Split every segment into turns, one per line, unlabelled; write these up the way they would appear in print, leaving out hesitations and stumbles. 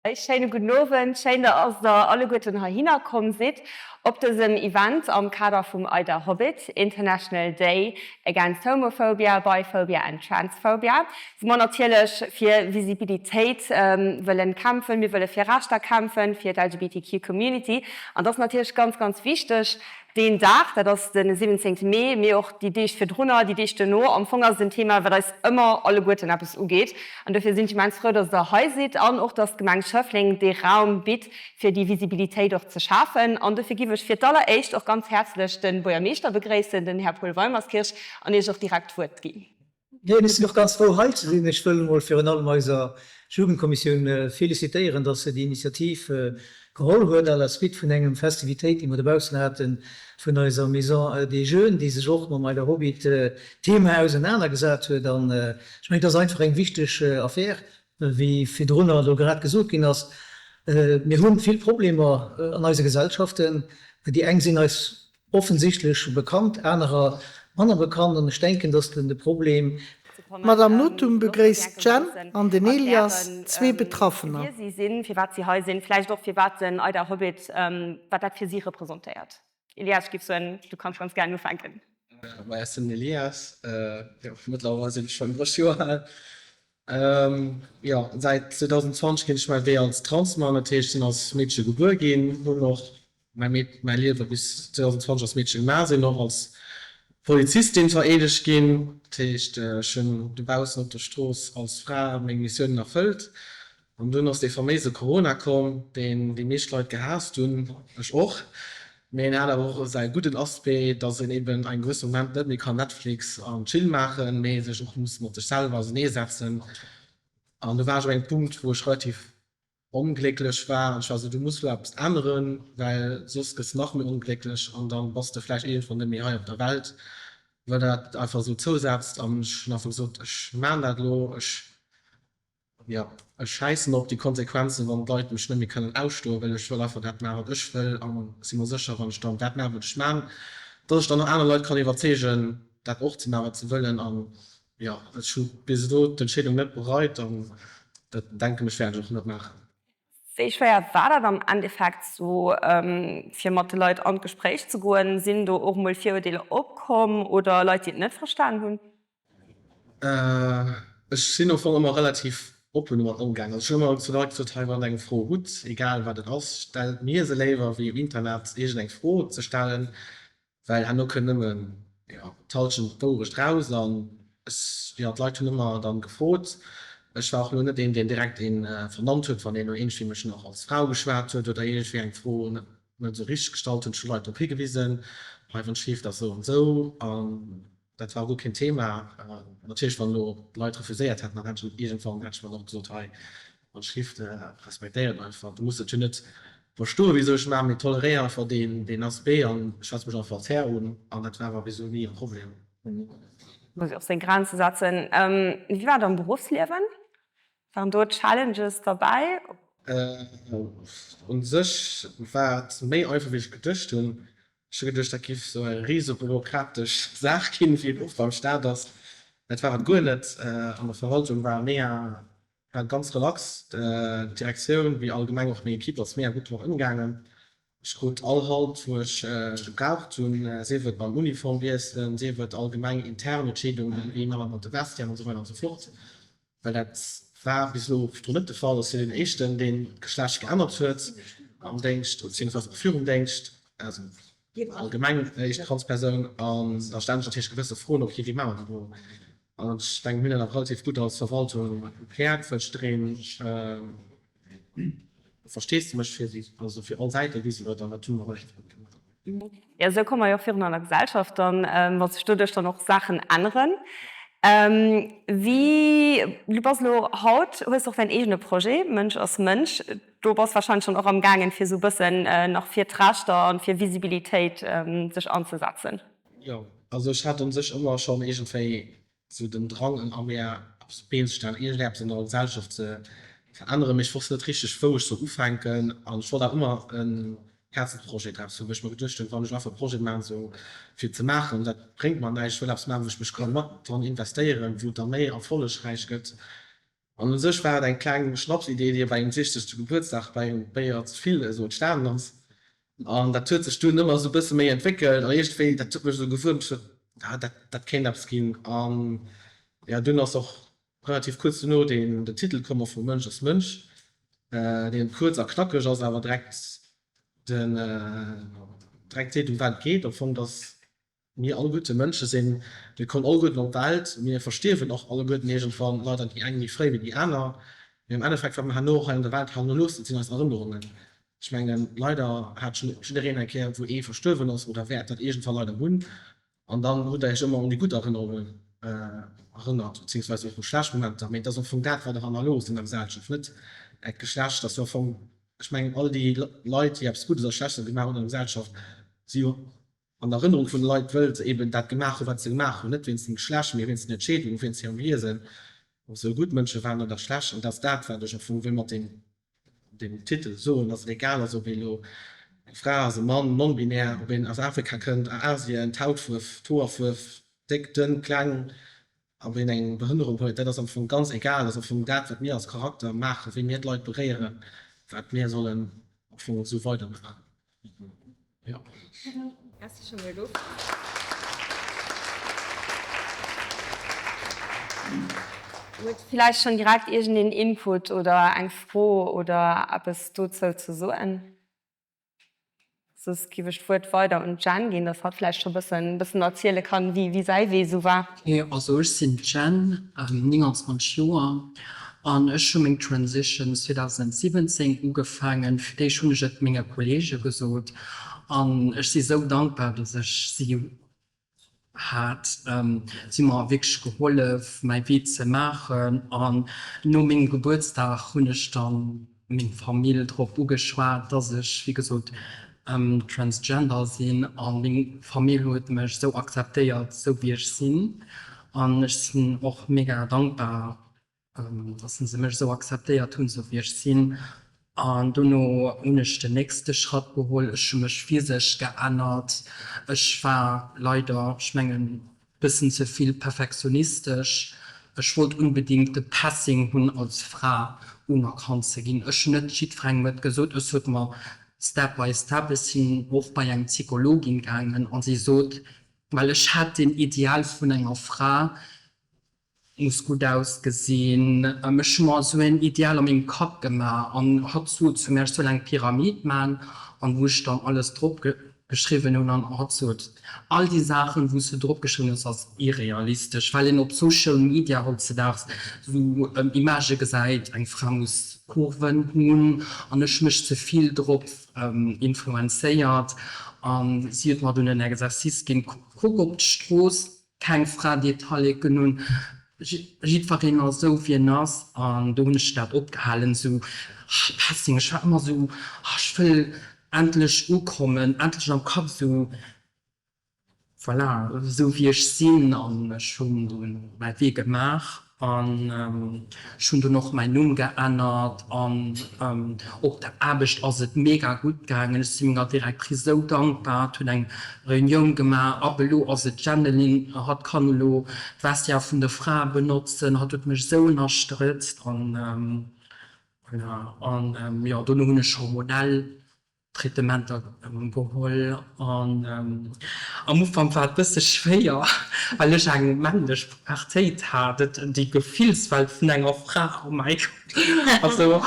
E schéine gudden Owend, schéin dass der alleguerten heihinner komm sidd op dësem Event am Kader vum IDAHOBIT, International Day Against Homophobia, Biphobia and Transphobia, wou mer natierlech fir Visibilitéit wëllen kämpfen, mir wëlle fir Rechter kämpfen fir d'LGBTQ Community an dat ass natierlech ganz, ganz wichteg Deen Dag, dat ass de 17 Mee, mee och déi Deeg virdrunner, déi Deeg duerno, am Fong ass et en Thema, wat eis ëmmer alleguerten eppes ugeet. An dofir sinn ech immens frou, dass Der hei sidd an och, dass d'Gemeng Schëffleng dee Raum bitt, fir déi Visibilitéit och ze schafen. An dofir giff ech fir d'alleréischt och ganz häerzlech de Buergermeeschter begréissen, den Här Paul Weimerskirch, an Iech och direkt d'Wuert ginn.
Neen, ech sinn och ganz frou hei ze sinn. Ech wëll emol virun allem eiser Jugendkommissioun félicitéieren, dass se déi Initiativ geholl huet à la suite vun engem Festivitéit, déi mer dobaussen hate vun eiser Maison des Jeunes, déi sech och mam IDAHOBIT-Thema ausenanergesat huet. An ech mengen, et ass einfach eng wichteg Affär, wéi virdrunner elo grad gesot ginn ass. Mir hu vill Problemer an eise Gesellschaften. Déi eng sinn eis Offensichtlech bekannt, anerer manner bekannt, an ech denken, dass den de Problem.
D'Madame Nothum begréisst d'Jenn an den Elias, zwee Betraffener.
Wie si sinn, firwat si hei sinn, vläicht och firwat den IDAHOBIT, wat dat fir si representéiert. Elias, ech géif soen, du kanns ganz gären ufänken.
Maja, ech sinn den Elias, jo, mëttlerweil sinn ech schonn 30 Joer al. Jo, säit 2020 ginn ech mäi Wee als Transmann, dat heescht, sinn als Meedche gebuer ginn, hunn och mäi Liewe bis 2020 als Meedche gemaach, sinn och als Polizistin vereedegt ginn, dat heescht, ech hunn dobaussen op der Strooss als Fra meng Missiounen erfëllt. An dunn ass dee faméise Corona komm, deen déi meescht Leit gehaasst hunn, ech och. Mee en hat awer och säi gudden Aspect, dass een eben engem gewësse Moment net méi kann Netflix an Chill maachen, mee sech och muss mat sech selwer auserneesetzen. An do war ech op engem Punkt, wou ech relativ onglécklech war an ech war esou, du muss elo eppes änneren, well soss gëss nach méi onglécklech an dann bass de vläicht iergendwann net méi hei op der Welt, well dat einfach esou zousetzt. An ech hunn einfach gesot, ech maan dat elo, ech Jo, ech schäissen op déi Konsequenzen, wann d'Leit mech net méi kënnen ausstoen, well ech wëll einfach dat maachen, wat ech wëll. An ech si mer sécher, wann ech dann dat maachen, wat ech maachen, dass ech dann och aner Leit kann iwwerzeegen, dat och ze maachen, wat se wëllen. An jo, ech hu bis elo d'Entscheedung net bereit an dat, denken ech, wäert ech och net maachen.
Wéi schwéier war dat am Endeffekt sou, fir mat de Leit an d'Gespréich ze goen? Sinn do och mol Virurdeeler opkomm oder Leit, déi et net verstan hunn?
Ech sinn am Fong ëmmer relativ oppen domat ëmgaangen. Also ech hunn ëmmer zu Leit gesot, hei wann der eng Fro hutt, egal wat et ass, stellt mir se léiwer wéi um Internet iergend eng Fro ze stellen, well herno kënnt nëmmen, jo, d'Hallschent d'Wourecht raus. An ech, jo, d'Leit hunn ëmmer dann gefrot. Ech war och elo net een, deen direkt een vernannt huet, wann een elo iergendwéi mech nach als Frau geschwat huet oder iergendwéi eng Fro net esou richteg gestallt huet. Ech hu Leit drop higewisen, hei wann d'Schrift ass esou an esou an Dat war guer keen Thema. Natierlech, wann elo d'Leit refuséiert hätten, dann hätt ech iergendwann hätt ech mer och gesot, hei, wann d'Schrift respektéiert einfach, du muss et jo net verstoen, wisou ech maachen, mee toleréier einfach deen, deen Aspect an schwätz mech einfach als Här un. An dat war awer bis elo ni e Problem.
Muss ee och seng Grenze setzen. Wéi war et am Beruffsliewen? Waren do Challenges derbäi?
U sech war et méi einfach, wéi ech geduecht hunn. Ech hu geduecht, dat giff sou eng rise bürokratesch Saach ginn, wéi et oft beim Staat ass. Dat war et guer net. An der Verwaltung war mega, war et ganz relax. D'Direktioun wéi allgemeng och meng Equipe ass mega gutt domat ëmgaangen. Ech krut all Halt wou ech gebraucht hunn, sief et beim Uniform wiesselen, sief et allgemeng intern Entscheedungen, wéi maache mer mat de Vestiairen an esou weider an esou fort. Well dat war bis elo virdrun net de Fall. Ech sinn deen éischten, deen d'Geschlecht geännert huet am Déngscht, beziehungsweise och virum Déngscht, also allgemeng éischt Transpersoun. An da stellen sech natierlech gewësse Froen, ok, wéi maache mer dat elo? An ech denken, mir hunn dat awer relativ gutt als Verwaltung gekläert, well jiddereen Versteesdemech fir si, also fir all Säite gewisen huet, an dat hu mer relativ gutt gemaach.
Jo, esou komme mer jo och virun an der Gesellschaft dann, wa sech doduerch dann och Saachen änneren. Wéi, du bass elo haut, hues och däin eegene Projet, Mënsch ass Mënsch. Do bass wahrscheinlech dann och am gaangen, fir esou e bëssen nach fir d'Rechter an fir Visibilitéit sech anzesetzen.
Jo, also ech hat un sech ëmmer schonn iergendwéi sou den Drang en a mir eppes op d'Been ze stellen, iergendeppes an der Gesellschaft ze veränneren, mee ech wosst net richteg wou ech soll ufänken an ech wollt awer ëmmer en Herzensprojet draus hunn, wou ech mer geduecht hunn, wann ech einfach e Projet maachen sou fir ze maachen, dat bréngt mer näischt, ech wëll eppes maachen wou ech mech ka mat dran investéieren, wou et da méi erfollegräich gëtt. An u sech war et eng kleng Schnapsidee, déi op engem 60. Gebuertsdag bei engem Béier ze vill esou entstanen ass. An dat huet sech dunn ëmmer esou e bësse méi entwéckelt an iergendwéi, dat huet mech esou gewuermt, ech sot, ah, dat, dat kéint eppes ginn. An jo, dunn ass och relativ kuerz dono deen, den Titel komm och vu Mënsch ass Mënsch, deen kuerz a knackeg ass, awer direkt den, direkt seet, ëm wat et geet am Fong, dass mir alleguerte Mënsche sinn, mir kommen alleguerten op d'Welt, mir verstierwen och alleguerten iergendwann, leider déi eng méi fréi wéi déi aner, mee am Endeffekt, wat mir herno och hei an der Welt hannerloossen, dat sinn eis Erënnerungen. Ech mengen, leider hat schonn jiddereen eng Kéier, wou ee verstuerwen ass oder wäert dat iergendwann leider hunn, an dann hutt Der Iech ëmmer un déi gutt Erënnerungen erënnert, beziehungsweise och u schlecht Momenter, mee et ass am Fong dat, wat Der hannerloosst an der Gesellschaft, net Äert Geschlecht. Dat ass jo am Fong, ech mengen, all déi Leit, déi eppes Guddes a Schlechtes gemaach hunn an der Gesellschaft, si jo an der Erënnerung vun de Leit, wëll se eben dat gemaach hunn, wat se gemaach hunn, net wéinst dem Geschlecht, mee wéinst den Entscheedungen, wéinst hirem Wiesen, ob se gutt Mënsche waren oder schlecht. An dat ass dat, wat ech am Fong wëll mat deem, deem Titel soen, dass et egal ass, ob ee elo eng Fra ass, e Mann, non-binär, ob een aus Afrika kënnt, Asien, d'Hautfuerf, d'Hoerfuerf, déck, dënn, kleng, ob een eng Behënnerung huet, dat ass am Fong ganz egal. Dat ass am Fong dat, wat mir als Charakter maachen, wéi mir d'Leit beréieren, wat mir sollen am Fong esou weidermaachen. Jo.
Merci scho mol dofir. Huet villäicht schonn direkt iergendeen Input oder eng Fro oder eppes dozou ze soen? Soss giff ech d'Wuert weider un d'Jenn ginn, dass hatt vläicht scho bëssen bëssen erziele kann, wéi wéi säi Wee sou war.
Ok, also ech sinn d'Jenn, 29 Joer An ech hu meng Transition 2017 ugefaangen. Fir d'éischt hunn ech et menge Kollege gesot an ech si sou dankbar, datt ech si hat. Si hu mer wierklech gehollef, mäi Wee ze maachen. An no mengem Gebuertsdag hunn ech dann meng Famill drop ugeschwat, datt ech, wéi gesot, transgender sinn. A meng Famill huet mech sou akzeptéiert, sou wéi ech sinn. An ech sinn och mega dankbar dass se mech esou akzeptéiert hunn, esou wéi ech sinn. An dono hunn ech den nächste Schratt geholl, ech hu mech physesch geännert. Ech war leider, ech mengen, bëssen ze vill perfektionistesch. Ech wollt unbedingt de Passing hunn, als Fra unerkannt ze ginn. Ech hunn net jiddwerengem et gesot, ech sot mer step by step. Ech sinn och bei eng Psychologin gaangen a si sot, well ech hat den Ideal vun enger Fra, Muss gutt ausgesinn. Ech hu mer esou en Ideal a mengem Kapp gemaach an hatt sot zu mär, ech soll eng Pyramid man an wou ech dann alles drop geschriwwen hunn an hatt sot, all déi Saachen wou s de drop geschriwwen hues ass irrealistesch, well een op Social Media hautzedaags esou Imagë gesäit, eng Fra muss Kurven hunn an ech hu mech ze vill drop influenzéiert an si huet mer dunn en Exercice ginn, kuck op d'Strooss, Keng Fra déi Talleken hunn, jiddwereen ass esou wéi en ass an do hunn ech dat opgehalen esou Passing. Ech war ëmmer esou, ech wëll endlech ukommen, endlech am Kapp esou voilà esou wéi ech sinn an ech hunn dunn mäi Wee gemaach. An ech hunn dunn och mäin Numm geännert an op der Aarbecht ass et mega gutt gaangen. Ech si menger Directrice esou dankbar. Hatt huet eng Reunioun gemaach, ab elo ass et d'Jenneline, hatt kann elo d'Vestiaire vun de Frae benotzen. Hatt huet mech esou ënnerstrëtzt an voilà. An jo, dono hunn ech hormonell Traitementer geholl an am Ufank war et bësse schwéier, well ech eng männlech Pubertéit hat, et déi Gefillswelt vun enger Fra, oh mäi Gott, also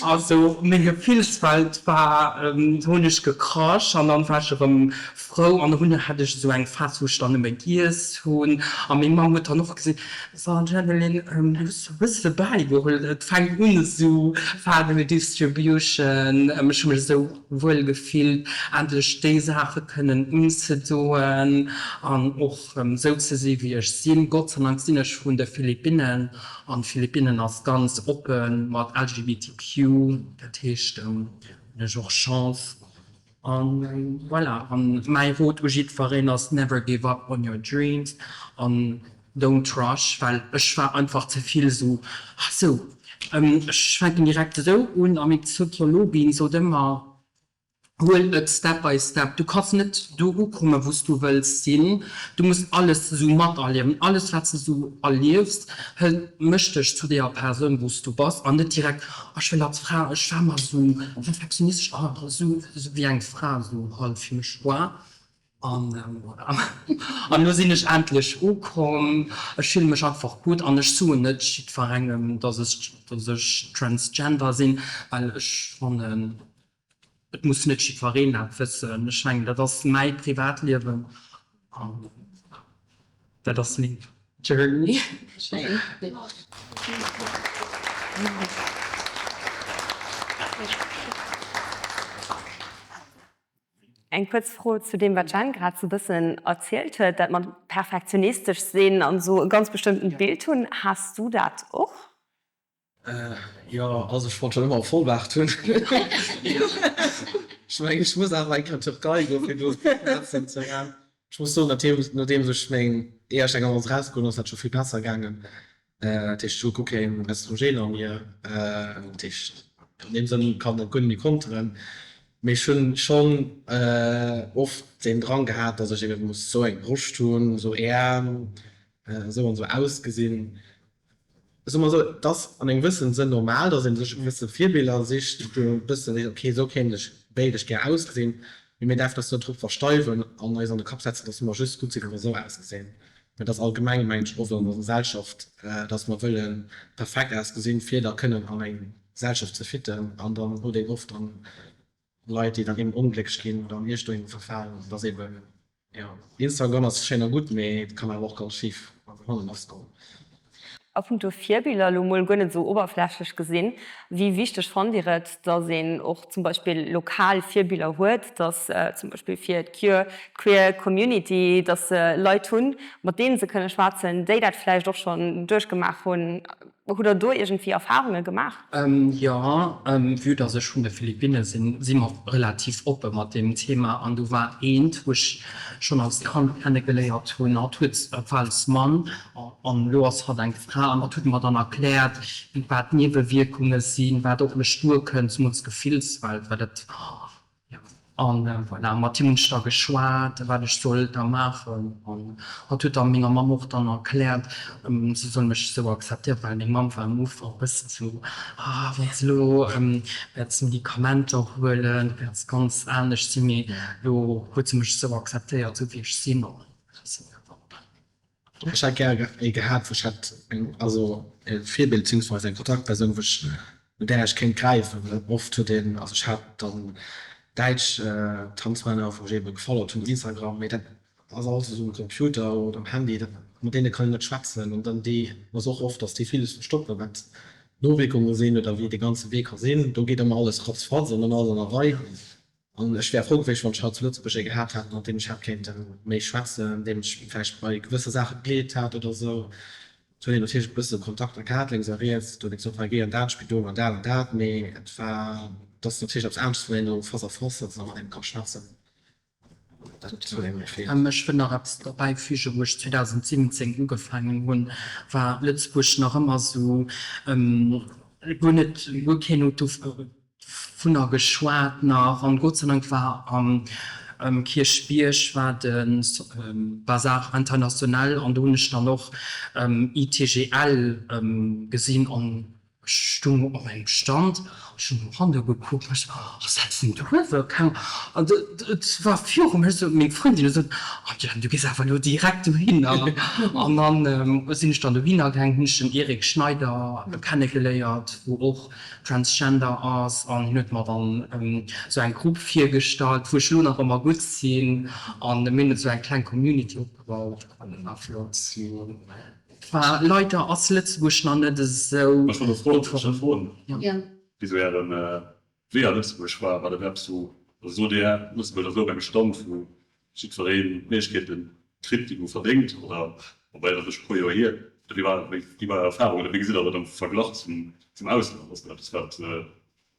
also meng Gefillswelt war, do hunn ech gekrasch an dann war ech erëm frou an hunn hat ech esou eng Phas wou ech dann nëmme giess hunn a meng Mamm huet dann och gesot, So Jeanneline, du hues e bësse bäigeholl, et fänkt un esou Value Distribution, ech hu mech esou wuel gefillt endlech déi Saache kënnen unzedoen an och esou ze si wéi ech sinn. Gott sei Dank sinn ech vun de Philippinnen an d'Philippinnen ass ganz oppe mat LGBTQ, dat heescht hunn ech och Chance. An voilà, an mäi Rot u jiddwereen ass, never give up on your dreams an don't rush, well ech war einfach ze vill esou, ah sou, ech fänken direkt esou un a meng Psychologin sot ëmmer. Huel et step by step. Du kanns net do ukommen, wou s du wëlls sinn. Du muss alles esou materliewen. Alles, wat s de esou erliefs, hëlt, mécht dech zu deeër Persoun, wou s du bass. An net direkt, Oh, ech wëll als Fra, ech war ëmmer esou perfektionistesch, oh, esou wéi eng Fra esou halt fir mech war. An voilà. An elo sinn ech endlech ukomm. Ech fille mech einfach gutt an ech soen net jiddwerengem, dass ech, dass ech transgender sinn, well ech fannen, et muss net jiddwereen dat wëssen. Ech mengen, dat ass mäi Privatliewen an dat ass meng Journey.
Schéin. Eng kuerz Fro zu deem, wat d'Jeanne grad sou bëssen erzielt huet, dat mat perfektionistesch sinn an esou e ganz bestëmmtent Bild hunn. Has du dat och?
Jo, also ech wollt schonn ëmmer e Vollbaart hunn. Ech mengen, ech muss awer eng Kéier an d'Türkei goen, fir do Ätzen ze man. Ech muss soen, nodeems ech meng éischt eng Annonce erausgeholl hunn, ass dat scho vill besser gaangen. Dat heescht, ech hu guer keen Östrogen a mir. Dat heescht, an deem Sënn kann dat guer net méi konteren. Mee ech hunn schonn oft deen Drang gehat, datt ech ebe muss esou eng Broscht hunn, esou Äerm, esou an esou ausgesinn. Ech soe mol esou, et ass an engem gewëssenen Sënn normal, datt ee sech e bësse Virbiller sicht, wou ee bëssen seet, ok, esou kéint ech, wéilt ech gär ausgesinn. Mee mir däerfen eis net drop versteiwen an eis an de Kapp setzen, datt mer just gutt sinn, wa mer esou ausgesinn. Mee et ass allgemeng, mengen ech, oft an eiser Gesellschaft, datt mer wëlle perfekt ausgesinn, fir da kënnen an eng Gesellschaft ze fitten. An dann huet een oft dann Leit, déi dann eben onglécklech ginn oder an Iesstörunge verfalen. An et ass eben, jo, Instagram ass schéin a gutt, mee et kann awer och ganz schif no hanne lassgoen.
A punkto Virbiller, elo mol guer net esou oberflächlech gesinn, wéi wichteg fannt Dir et, datt een och zum Beispill lokal Virbiller huet, datt zum Beispill fir d'Queer Community, datt se Leit hunn, mat deene se kënne schwätzen, déi dat vläicht och schonn duerchgemaach hunn? Hutt Der do iergendwéi Erfarunge gemaach?
Jo, vue dass ech vun de Philippinne sinn, si mer relativ oppe mat deem Thema. An do war eent, wou ech schonn als Kand kennegeléiert hunn, hatt huet, war als Mann an elo ass hatt eng Fra, an hatt huet mer dann erkläert, wat d'Niewewierkunge sinn, wat op mech duerkënnt, zemools d'Gefillswelt, well dat, Jo, an voilà, mat him hunn ech da geschwat, wat ech soll da maachen. An hatt huet da menger Mamm och dann erkläert, si soll mech esou akzeptéieren, well meng Mamm war am Ufank e bëssen esou, Ah, wann s de elo wäerts Medikamenter huelen, wäerts ganz anescht sinn. Mee elo huet se mech esou akzeptéiert, esou wéi ech sinn. An dat ass wonnerbar.
Ech hätt gär ee gehat, wou ech hätt eng, also e Virbild beziehungsweise eng Kontaktpersoun, wou ech, no där ech kéint gräifen. Well oft huet een, also ech hat dann däitsch Transmänner, wou ech eebe gefollowt hunn op Instagram, mee dat ass alles esou um Computer oder um Handy, dat, mat deene kann een net schwätzen. An dann déi ass och oft, datt déi villes verstoppen, wat d'Nowierkunge sinn oder wéi dee ganze Wee ka sinn. Do geet ëmmer alles ratzfatz an dann alles an der Rei. An ech wär frou gewiescht, wann ech haut zu Lëtzebuerg ee gehat hätt, mat deem ech hätt kéinte méi schwätzen, dee mech vläicht bei gewësse Saache begleet hätt oder esou. Et huet een natierlech e bësse Kontakter gehat, lénks a riets, do huet ee gesot, hei géi an dat Spidol an dat an dat, mee et war, et ass natierlech eppes anescht, wann een elo face à face sëtzt a mat engem ka schwätzen. Dat huet engem gefeelt.
Ech wëll nach eppes derbäifügen, Wou ech 2017 ugefaangen hunn, war Lëtzebuerg nach ëmmer esou guer net, guer keen huet dovunner geschwat nach. An Gott sei Dank war am Kierchbierg war de Bazar International an do hunn ech dann och ITGL gesinn an Ech stung op engem Stand, ech hunn no hanne gekuckt an ech sou, Oh, setz en duerwer, keng An et war viru mir sou meng Frëndin huet gesot, Oh Diane, du gees awer elo direkt dohinner. An dann sinn ech dann dohinner gaangen, hunn ech den Eric Schneider kennegeléiert, wou och Transgender ass, an hien huet mer dann sou eng Grupp virgestallt, wou ech elo nach ëmmer gutt sinn, an mir hunn esou eng kleng Community opgebaut an dat war flott. Enfin, leider ass Lëtzebuerg nach net esou.
Ech wollt och froen, ech wollt froen, wéi sou ären Wee a Lëtzebuerg war. War dat eppes wou, also sot Dir, Lëtzebuerg ass elo op engem Stand, wou jiddwereen d'Méiglechkeete kritt, déi en verdéngt, oder, woubäi dat ass elo scho e puer Joer hier, oder wéi war, wéi war Är Erfahrung, oder wéi gesitt Der dat am Verglach zum, zum Ausland? Ass dat eppes, wat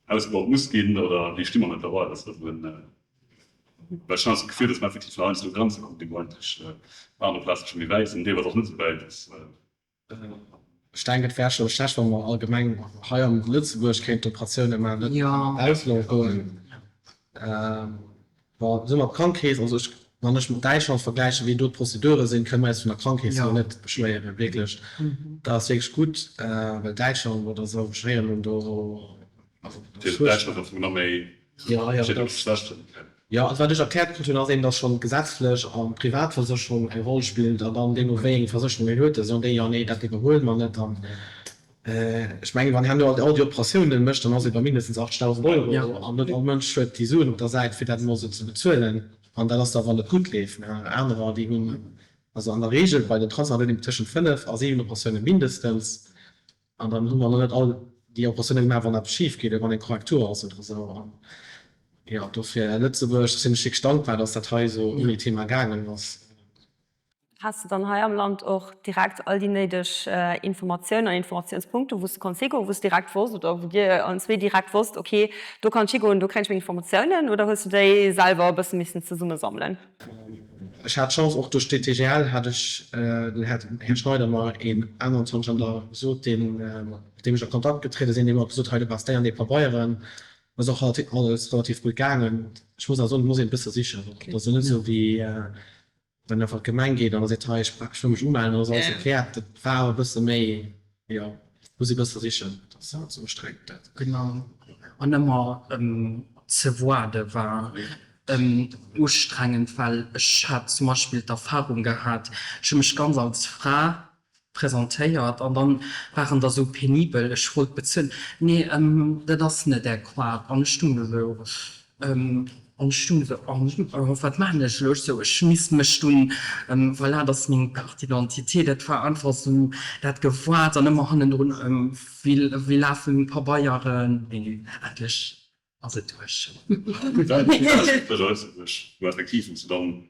ausgebaut muss ginn, oder wéi sti mer mëttlerweil? Ass dat esou en, Well ech hunn also d'Gefill, datt mer effektiv nach heiansdo u Grenze kommen, déi mer eigentlech op anere Plaze scho méi wäit sinn, deelweis och net esou wäit. Dass.
Ech denken, et wär scho net schlecht, wa mer allgemeng hei an Lëtzebuerg kéinten Operatioune maachen, net an d'Ausland goen. Bon, esou mat Krankekeess, also ech, wann ech mat Däitschland vergläichen, wéi do d'Prozedure sinn, kënne mer eis vun der Krankekeess elo net beschwéieren, wierklech. Dat ass wierklech gutt, well Däitschland oder esou, ech héieren hunn do, also dat ass
Däitschland ass nach méi, steet am schlechten.
Jo, also wat ech erkläert krut hunn, ass eben, datt schonn gesetzlech an d'Privatversécherung eng Roll spillt an dann deemno wéi eng Versécherung een huet, da soen déi, jo nee, dat iwwerhuele mer net an Ech mengen, wann herno all déi Operatiounen mécht, dann ass ee bei mindestens 80.000 Euro. An net all Mënsch huet déi Suen op der Säit, fir dat emol esou ze bezuelen. An dat ass da, wann et gutt leeft. Anerer, déi hunn, also an der Regel bei den Transfer huet een tëschent 5 a 7 Operatiounen mindestens. An dann hu mer nach net all déi Operatiounen gemaach, wann eppes schif geet oder wann eng Korrektur ass oder esou. An jo, dofir Lëtzebuerg sinn ech wierklech dankbar, dass dat hei esou ouni Thema gaangen ass.
Has de dann hei am Land och direkt all déi néideg Informatiounen an Informatiounspunkte wou s de konns higoen, wou s de direkt wosst oder wou dir allen zwee direkt wosst, ok, do kann ech higoen, do kréien ech meng Informatiounen, oder hues du déi selwer e bësse missen zesummesammelen?
Ech hat d'Chance, och duerch d'ETGL hat ech den Här Schneider mer een aneren Transgender gesot, deen, mat deem ech a Kontakt getriede sinn, dee mer gesot huet, hei du brauchs déi an déi Pabeieren. Ass och alles relativ gutt gaangen. Ech muss awer soen, et muss een e bësse sichen. Et ass net esou wéi Wann een einfach an d'Gemeng geet an da seet, hei, ech wëll mech umellen, dann ass alles erkläert. Dat war awer e bësse méi, jo, muss ee bësse sichen, dat ass awer ze ustrengend dat.
Genau, an ëmmer ze waarde war ustrengend, well ech hat zum Beispill d'Erfahrung gehat, ech hu mech ganz als Fra presentéiert an dann war en da sou penibel, ech wollt bezuelen, nee dat ass net är Koart an ech stung do sou an ech stung sou oh wat maachen ech elo, ech sou ech misst mech dunn voilà dat ass meng Carte d'identité, dat war einfach sou dat gewaart an ëmmer hannendrun wéi lafen meng Pabeieren, mee endlech ass et duerch.
Wou effektiv wou s de dann,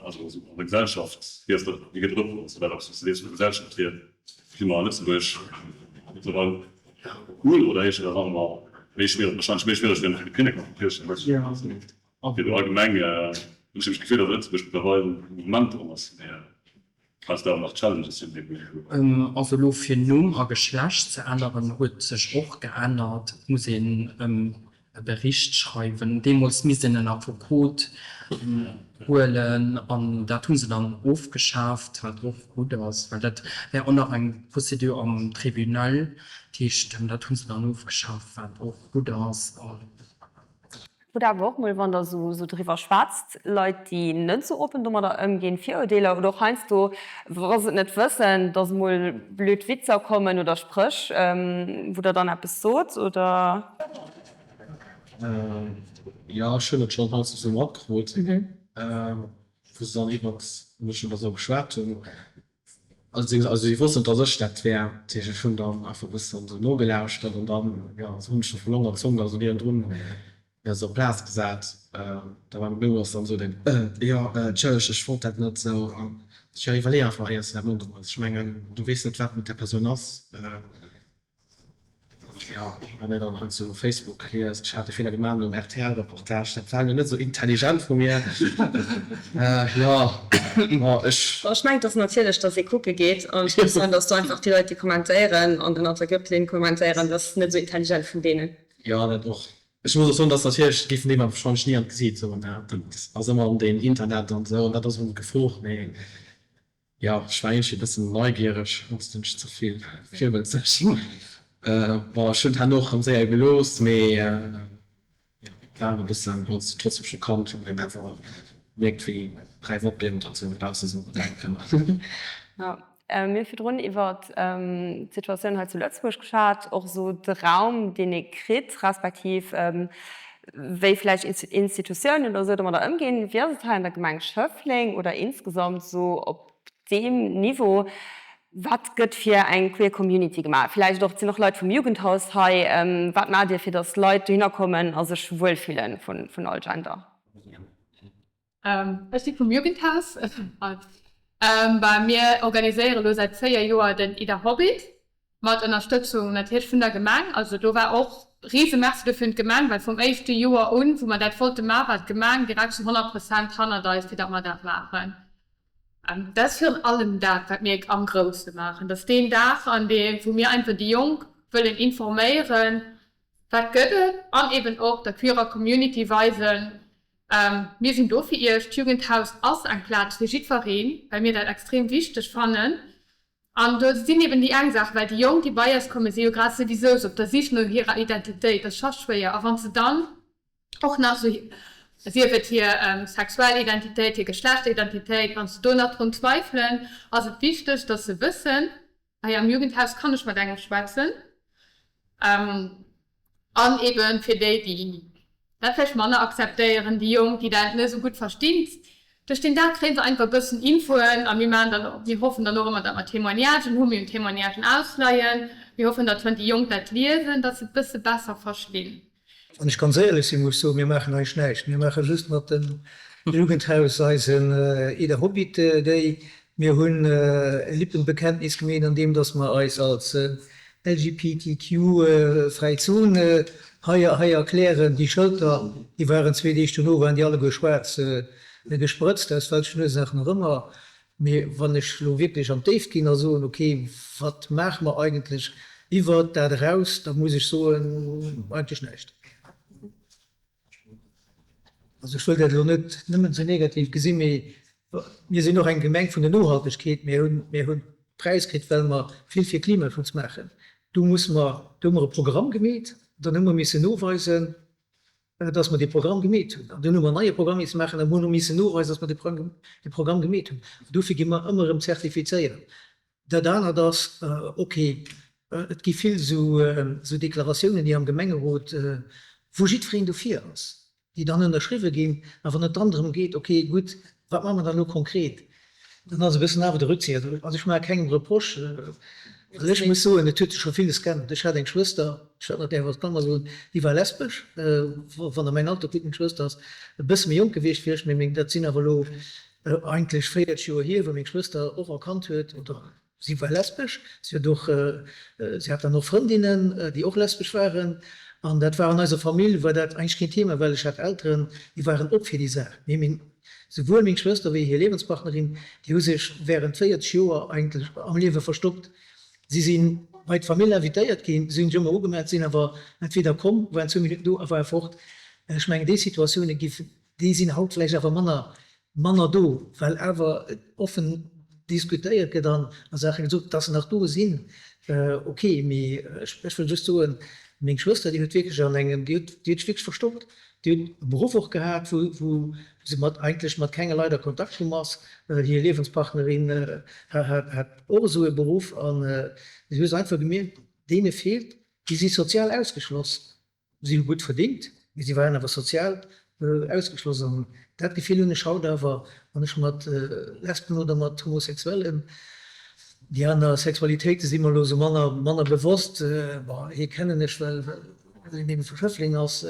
also esou an der Gesellschaft, wéi ass dat, wéi gëtt dat opgeholl? Ass dat eppes, wou s de sees, vun der Gesellschaft hier si mer a Lëtzebuerg mëttlerweil cool oder éischter nach ëmmer méi schwiereg, warscheinlech méi schwiereg wéi an de Philippinne, kann ech mir virstellen. Fir do allgemeng hunn ech nämlech d'Gefill, datt Lëtzebuerg mëttlerweil um Mouvement dran ass, mee. Falls do awer nach Challenges sinn, déi wou.
Also elo fir Numm a Geschlecht ze änneren huet sech och geännert. Et muss een e Bericht schreiwen. Deemools misst een en Affekot huelen an dat hu se dann ofgeschaaft, wat och gutt ass, well dat wär och nach eng Procédure am Tribunal. Dat heescht, dat hu se dann ofgeschaaft, wat och gutt ass.
Hutt awer och mol, wann der esou driwwer schwätzt, Leit, déi net esou open domadder ëmginn, Virurdeeler oder och heiansdo, wa se et net wëssen, dass mol blöd Witzer kommen oder Spréch, wou der dann eppes sot, oder?
Jo, ech hunn et schonn heiansdo esou matkrut, wou se dann iwwert mech oder esou geschwat hunn. Also si wossten, dass ech dat wär. Dat heescht, ech hunn dann einfach e bëssen esou nogelauschtert an dann, jo, hunn ech scho vu Long an Zong da sou niewendrun mir se op d'Plaz gesat. Da war meng Mamm ass dann esou den, Jo, Entschëlleg, ech wollt dat net esou. An ech, Jo, iwwerlee einfach, éier s de dat nodroes. Ech mengen, du weess net, wat mat där Persoun ass. Jo, wann een dann heiansdo op Facebook liest, ech hat e Feeler gemaach nom RTL-Reportage, dat war elo net esou intelligent vu mir. Jo, bon, ech.
Bon, ech mengen, et ass natierlech, datt ee kucke geet an ech muss soen, datt do einfach déi Leit, déi kommentéieren an ënnert der Gürtellinn kommentéieren, dat ass net esou intelligent vun deenen.
Jo, dat och. Ech muss och soen, datt natierlech géifen déi mer warscheinlech ni an d'Gesiit soen, dat ass ëmmer an den Internet an esou an dat ass erëm d'Gefor, mee. Jo, ech war iergendwéi e bëssen neigiereg, sonst hunn ech ze vill virwëtzeg. Bon, ech hunn et herno och rëm séier gelooss, mee jo, et war awer e bëssen trotzdem schockant, wann een awer mierkt, wéi räif Opklärung trotzdem dobausse sinn.
Jo, mir hu virdrun iwwer d'Situatioun hei zu Lëtzebuerg geschwat, och esou de Raum, deen ee kritt, respektiv wéi vläicht Institutiounen oder esou domadder ëmginn. Wéi ass et hei an der Gemeng Schëffleng oder insgesamt esou op deem Niveau? Wat gëtt fir eng queer Community gemaach? Vläicht och, et sinn och Leit vum Jugendhaus hei. Wat maacht Dir, fir datt Leit dohinner kommen a sech wuel fillen vun all Gender?
Ech si vum Jugendhaus. Mir organiséiere lo säit 4 Joer den Ida Hobbit mat Ënnerstëtzung natierlech vun der Gemeng. Also do war och rise Merci dofir un d'Gemeng, well vum éischte Joer un, wou mer dat wollte maachen, war d'Gemeng direkt zu 100 Prozent hannert eis, fir datt mer dat maachen. Dat ass virun allem dat, wat mir am Grousse maachen. Dat ass deen Dag, an deem, wou mir einfach déi Jonk wëllen informéieren. Wat gëtt et? An eben och der queerer Community weisen, Mir sinn do fir iech. D'Jugendhaus ass eng Plaz fir jiddwereen, well mir dat extrem wichteg fannen. An do sinn eben déi eng Saach, well déi Jonk, déi bei eis kommen, si jo grad souwisou sou op der Sich no hirer Identitéit. Dat ass scho schwéier. A wann se dann och nach sou, sief et hir sexuell Identitéit, hir Geschlechteridentitéit, wann se do nach drun zweifelen, ass et wichteg, dass se wëssen, Hei am Jugendhaus kann ech mat engem schwätzen. An eben fir déi, déi dat vläicht manner akzeptéieren, déi Jonk, déi dat net esou gutt verstinn, duerch deen Dag kréie se einfach e bëssen Infoen. A mir maachen dann och, mir hoffen dann och ëmmer, datt mer Témoignagen hunn. Mir hunn Témoignagen ausleien. Mir hoffen, datt wann déi Jonk dat liesen, datt se et bësse besser verstinn.
Wann ech ganz éierlech sinn, muss ech soen, mir maachen eigentlech näischt. Mir maache just mat dem Jugendhaus eisen Ida Hobbit Day. Mir hunn e Lippenbekenntnis gemeet, an deem datt mer eis als LGBTQ-fräi Zon hei hei erklären. Déi Schëlter, déi waren zwee Deeg dono waren déi alleguer schwaarz gesprëtzt, aus welchen Ursaachen och ëmmer. Mee wann ech elo wierklech an d'Déift ginn a soen, ok, wat maache mer eigentlech iwwert dat eraus, da muss ech soen, eigentlech näischt. Also ech wëll dat elo net nëmmen esou negativ gesinn, mee mir sinn och eng Gemeng vun der Nohaltegkeet. Mir hunn, mir hunn Präis kritt, well mer vill fir Klimaschutz maachen. Do musse mer, do hu mer e Programm gemeet, dann hu mer missen noweisen, dass mer dee Programm gemeet hunn. An dunn hu mer en neie Programm misse maachen an hunn missen noweisen, dass mer dee Programm gemeet hunn. An dofir gi mer ëmmer erëm zertifizéiert. Dat anert ass, ok, et gi vill esou Deklaratiounen, déi am Gemengerot, wou jiddwereen dofir ass, déi dann ënnerschriwwe ginn. A wann et dann drëm geet, ok, gutt, wat maache mer dann elo konkret, Dann ass e bëssen awer de Rückzieher do. Also ech maache kengem Reproche, well ech muss soen, et huet sech scho villes geännert. Ech hat eng Schwëster, ech wat net däerf als Klammer soen, déi war lesbesch. Wann Der mäin Alter kuckt, meng Schwëster ass e bësse méi jonk gewiescht wéi ech, mee meng, dat sinn awer elo eigentlech 40 Joer hier, wou meng Schwëster och erkannt huet, oder Si war lesbesch, si huet och, si hat dann och Frëndinnen, déi och lesbesch waren. An dat war an eiser Famill war dat eigentlech keen Thema, well ech hat Elteren, déi waren op fir déi Saach. Mee meng, souwuel meng Schwëster wéi hir Liewenspartnerin, déi hu sech während 40 Joer eigentlech am Liewe verstoppt. Si si bei d'Famill invitéiert ginn, si hunn sech ëmmer ugemellt, sinn awer entweder komm, waren zwou Minutten do a ware fort. Ech mengen, déi Situatioune giffen, déi sinn haut vläicht awer manner manner do, well awer offen diskutéiert gëtt an a Saache gesot, dass se nach do sinn, ok. Mee ech wëll just soen, meng Schwëster, déi huet wierklech an engem, déi huet, déi huet sech wierklech verstoppt, déi huet e Beruff och gehat, wou, wou se mat, eigentlech mat kenge Leit a Kontakt komm ass. Hir Liewenspartnerin hat, hat och esou e Beruff an si huet einfach gemierkt, deene feelt, déi si sozial ausgeschloss. Si hu gutt verdéngt, mee si waren awer sozial ausgeschloss. An dat Gefill hunn ech haut awer, wann ech mat Lesben oder mat Homosexuellen, déi aner Sexualitéite si mer elo esou manner, manner bewosst, bon, hie kennen ech, well en ebe vu Schëffleng ass,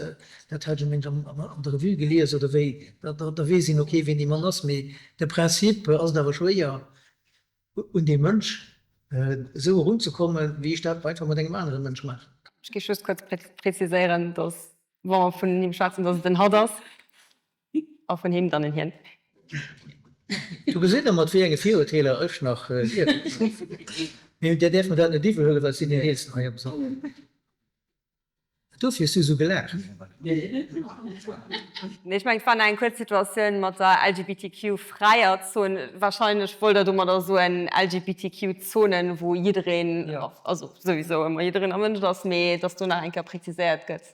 dat hat ech mengen ech an der Revue gelies oder wéi, da weess een, ok, ween dee Mann ass. Mee de Prinzip ass et awer schwéier, un dee Mënsch esou erunzekommen, wéi ech dat einfach mat engem anere Mënsch maachen.
Ech géif just kuerz preziséieren, dass, wa mer vun him schwätzen, dass et en hatt ass a vun him dann en hien.
Do gesitt Der, mat wéi enge Virurteeler ech nach liewen. Mee Dir däerft mer dat net iwwel huelen, well ech sinn deen Eelsten hei am Sall. Dofir hues du esou gelaacht.
Nee, ech mengen, et war nach eng kuerz Situatioun mat der LGBTQ-fräier Zon. Wahrscheinlech wollt Der domadder soen, LGBTQ-Zonen, wou jiddereen, also souwisou ëmmer jiddereen erwënscht ass, mee dass do nach eng Kéier präziséiert gëtt,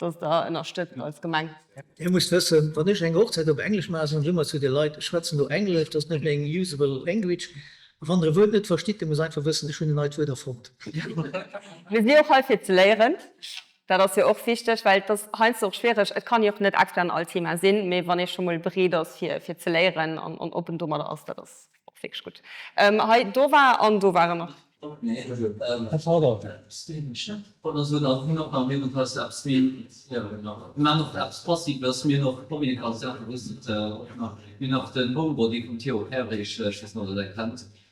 dass Der ënnerstëtzt als Gemeng.
Dir musst wëssen, wann ech eng Hochzäit op Englesch maachen, soen ech ëmmer zu de Leit, ech schwätzen do Englesch, dat ass net meng usable language. Wann Der e Wuert net verstitt, da musst einfach wëssen, ech hunn en neit Wuert erfonnt.
Mir si och hei fir ze léieren. Dat ass jo och wichteg, well et ass heiansdo och schwiereg, et kann ee och net Expert an all Thema sinn, mee wann ee scho mol bereet ass fir fir ze léieren an an oppen domadder ass, dat ass och wierklech gutt. Hei do war an do war en nach.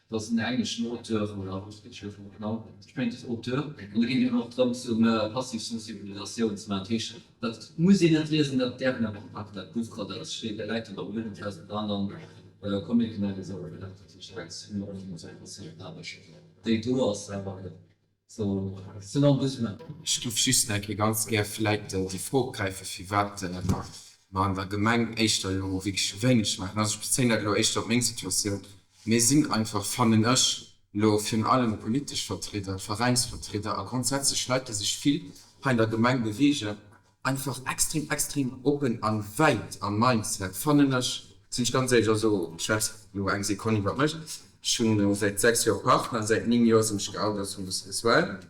Dat ass en engleschen Auteur, oder ech weess net genau, ech mengen et ass Auteur, an do geet et eben och drëms um passiv Sensibilisatioun ze maachen. Dat heescht, dat muss een net liesen, dat däerf een awer och paken, dat Buch, an dat steet, dat läit dann am Jugendhaus an aneren Comicen an esou. Dat heescht, dat hu mer och ëmmer esou eng passiv Aarbecht, déi do ass, awer. So selon besoin.
Ech giff just nach eng Kéier ganz gär vläit déi Fro opgräifen, firwat mer an der Gemeng éischter elo wierklech wéineg maachen. Also ech bezéien dat elo éischter op meng Situatioun. Mir sinn einfach, fannen ech, elo virun allem d'politesch Vertrieder, d'Veräinsvertrieder a grondsätzlech Leit, déi sech vill hei an der Gemeng beweegen, einfach extrem, extrem open an wäit am Mindset, fannen ech, sinn ech ganz éierlech. Also ech schwätz elo eng Sekonn iwwert mech, ech hunn elo säit 6 Joer Partner, säit 9 Joer sinn ech geout als homosexuell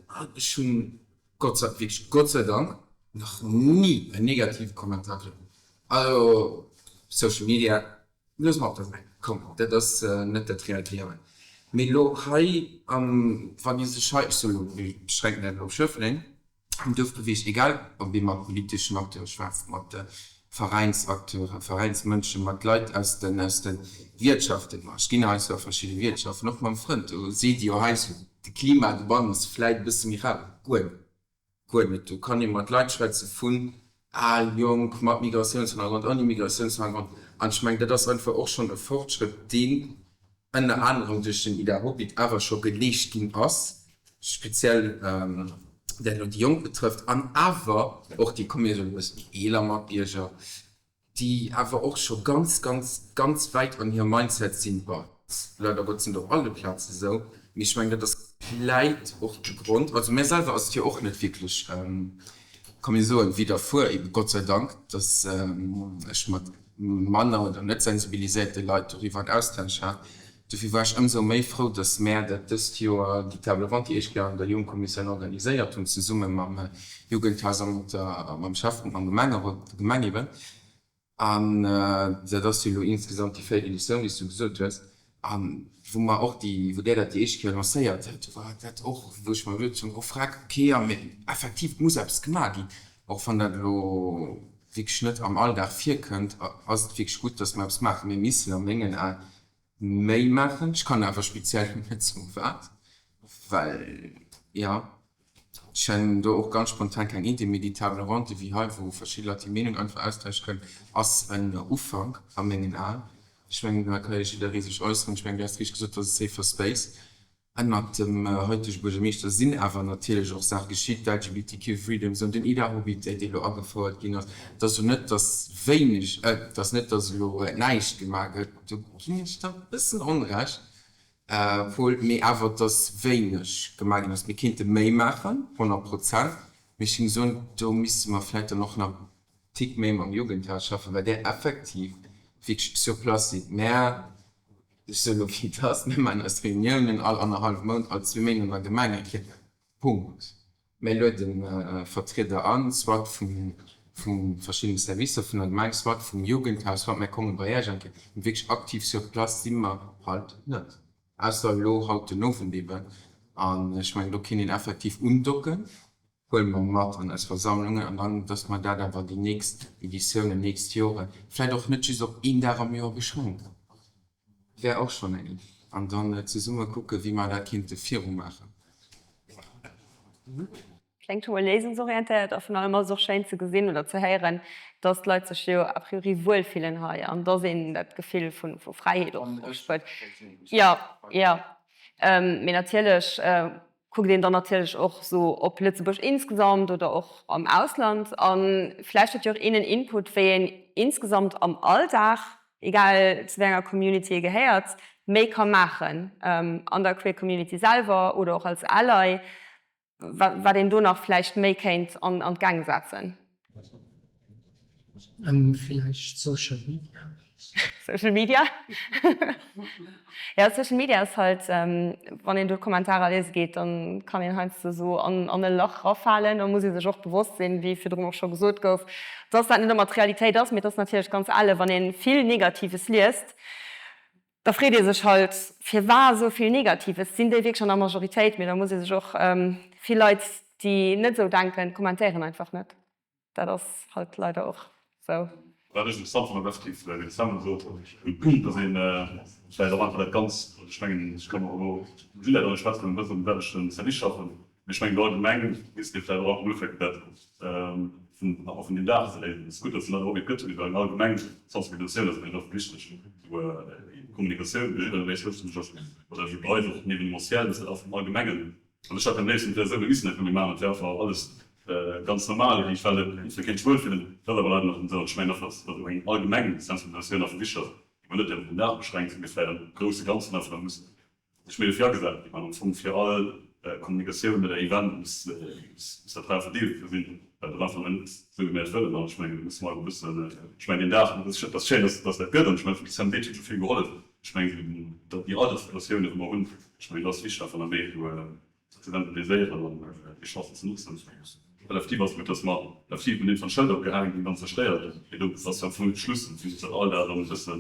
an ech hunn Gott sei, wierklech Gott sei Dank, nach ni en negative Kommentar kritt. Also Social Media, loosse mer op der Säit, komm, dat ass net dat reellt Liewen. Mee elo hei, wann ee sech hei, ech soe elo, ech beschränken dat elo op Schëffleng, Am Duerf beweegt, egal ob ee mat politeschen Acteure schwätzt, mat Veräinsacteuren, Veräinsmënschen, mat Leit aus den aus de Wiertschaften, ma ech ginn heiansdo a verschidde Wiertschaften, och mam Frënd, do seet Dir jo heiansdo, de Klima dobannen ass vläit e bësse méi rau. Guer net, guer net. Do kann ee mat Leit schwätze vun al, jonk, mat Migratiounshannergrond, ouni Migratiounshannergrond. An ech mengen, dat ass einfach och schonn e Fortschrëtt, deen ënner anerem duerch den IDAHOBIT awer scho geleescht ginn ass, speziell dat elo déi Jonk betrëfft, an awer och déi, komm mir soen e bësse méi eeler Matbierger, déi awer och scho ganz, ganz, ganz wäit an hirem Mindset sinn. Bon, leider Gottes net op alle Plazen esou, mee ech mengen, dat ass vläit och de Grond. Also mär selwer ass et jo och net wierklech, komm mir soen, widderfuer, ebe Gott sei Dank, dass ech mat manner oder net sensibiliséierte Leit doriwwer en Austausch hat. Dofir war ech ëmsou méi frou, dass mär dat dëst Joer, déi Table ronde, déi éischt Kéier an der Jugendkommissioun organiséiert hunn, zesumme mam Jugendhaus a mat der, mam Schäfferot, mam Gemengerot, der Gemeng eben. An dat ass jo elo insgesamt déi véiert Editioun, wéi s du gesot hues. A wou mer och déi, wou där dat déi éischt Kéier lancéiert huet, do war dat och, wou ech mer geduecht hunn, oh freck, okay, a mee effektiv, et muss eppes gemaach ginn. Och wann dat elo wierklech net am Alldag virkënnt, ass et wierklech gutt, dass mer eppes maachen. Mir missen a mengen Aen méi maachen. Ech kann awer speziell net soen, wat, well, jo, ech hunn do och ganz spontan keng Idee. Mee déi Table ronde wéi hei, wou verschidde Leit hir Meenung einfach austausche kënnen, ass en Ufank a mengen Aen. Ech mengen, hei ka jo jidderee sech äusseren. Ech mengen, du has richteg gesot, dat ass e safer space. Ënnert dem haitege Buergermeeschter sinn awer natierlech och Saache geschitt, d'LGBTQ Freedom Zone, den IDAHOBIT, dee elo agefouert ginn ass. Et ass elo net, datt wéineg, et ass net, datt elo näischt gemaach gëtt, do ginn ech der e bëssen Onrecht, Paul, mee awer datt wéineg gemaach ginn ass. Mir kéinte méi maachen, 100 Prozent, mee ech géing soen, do misste mer vläicht dann och nach e Tick méi mam Jugendhaus schaffen, well där effektiv wierklech sur place sinn. Mä Ech soen elo wéi et ass, Mir maachen eis Reuniounen all annerhallwe Mount, all zwee Méint an der Gemeng eng Kéier. Punkt. Mir luede Vertrieder an, soit vu verschiddene Servicer vun der Gemeng, soit vum Jugendhaus, soit mir komme bei Iech eng Kéier. Mee wierklech aktiv sur place si mer halt net, ausser elo haut den Owend eben. An ech mengen, do kéint een effektiv undocken. huele mer mat an eis Versammlungen an dann, dass mer dat awer déi nächst Editiounen, nächst Joren, vläicht och net just op een Dag am Joer beschränken, wär och schonn eng Iddi, an dann zesumme kucken, wéi mer dat kéinte virumaachen.
Kléngt scho mol léisungsorientéiert a virun allem ass et och schéin ze gesinn oder ze héieren, dass d'Leit sech jo a priori wuel fillen hei an dass een dat Gefill vu Fräiheet och spuert. Jo, jo, mee natierlech kuckt een dann natierlech och sou op Lëtzebuerg insgesamt oder och am Ausland a vläicht huet jo och een en Input, wéi een insgesamt am Alldag, egal zu wéi enger Community ee gehéiert, méi ka maachen an der Queer Community selwer oder och als Ally, wat een do nach vläicht méi kéint an d'Gäng setzen.
Villäicht Social Media.
Social Media? Jo, Social Media ass halt, wann een do d'Kommentarer liese geet, dann kann een heiansdo esou an e Lach rafalen. Da muss ee sech och bewosst sinn, wéi virdrun och scho gesot gouf, dass dat net ëmmer d'Realitéit ass. Mee et ass natierlech ganz elle, wann ee vill Negatives liest, da freet ee sech halt, firwar esou vill Negatives? Sinn déi wierklech an der Majoritéit? Mee da muss ee sech och, vill Leit, déi net esou denken, kommentéieren einfach net. Dat ass halt leider och esou.
Wat ech interessant fannen, ass effektiv, wéi de Sam sot, datt ee vläicht och einfach dat Ganzt, also ech mengen, ech kann och elo dem Julia dann schwätzen, well mir e bëssen am selwechte Service schaffen, mee ech mengen, do allgemeng misst ee vläicht och einfach ufänken, dat vun einfach vun deem Dag ze léisen. Et ass gutt, datt et en Hobby gëtt, mee well eng allgemeng Sensibilisatioun ass mengen ech einfach wichteg, wou Kommunikatioun fir jidderee méi zoustänneg ass, oder wéi bei eis och den Evenementiel, datt dat einfach am Allgemengen. An ech hätt am léifsten, et wär esou, mir missten dat net méi maachen, et wär einfach alles ganz normal, wéi ech well et kéint sech wuelfillen. Dat ass awer leider nach net esou. An ech mengen einfach, dass esou eng allgemeng Sensibilisatioun einfach wichteg ass, déi mer net däerfen op den Dag beschränken, mee vläicht am grousse Ganzen einfach da muss sech méi dofir agesat ginn an am Fong fir all Kommunikatioun oder Event muss muss dat hei einfach Deel dovun sinn, well dat einfach net esou wéi mir et wëllen. An ech mengen, do musse mer einfach e bëssen, ech mengen deen Dag, et ass schéin, dass dass dat gëtt an ech mengen, vun de CMD huet scho vill gehollef. Ech mengen, datt déi Alterssituatiounen, wou mer hunn, ech mengen, do ass wichteg einfach nach méi do ze sensibiliséieren an déi Chancen ze nutzen. Well effektiv ass et gutt, datt mer effektiv un deem Schëlder opgehaange ginn, ganz zerstéiert, mee do ass jo am Fong de Schluss, an dass dat all dat erëm e bëssen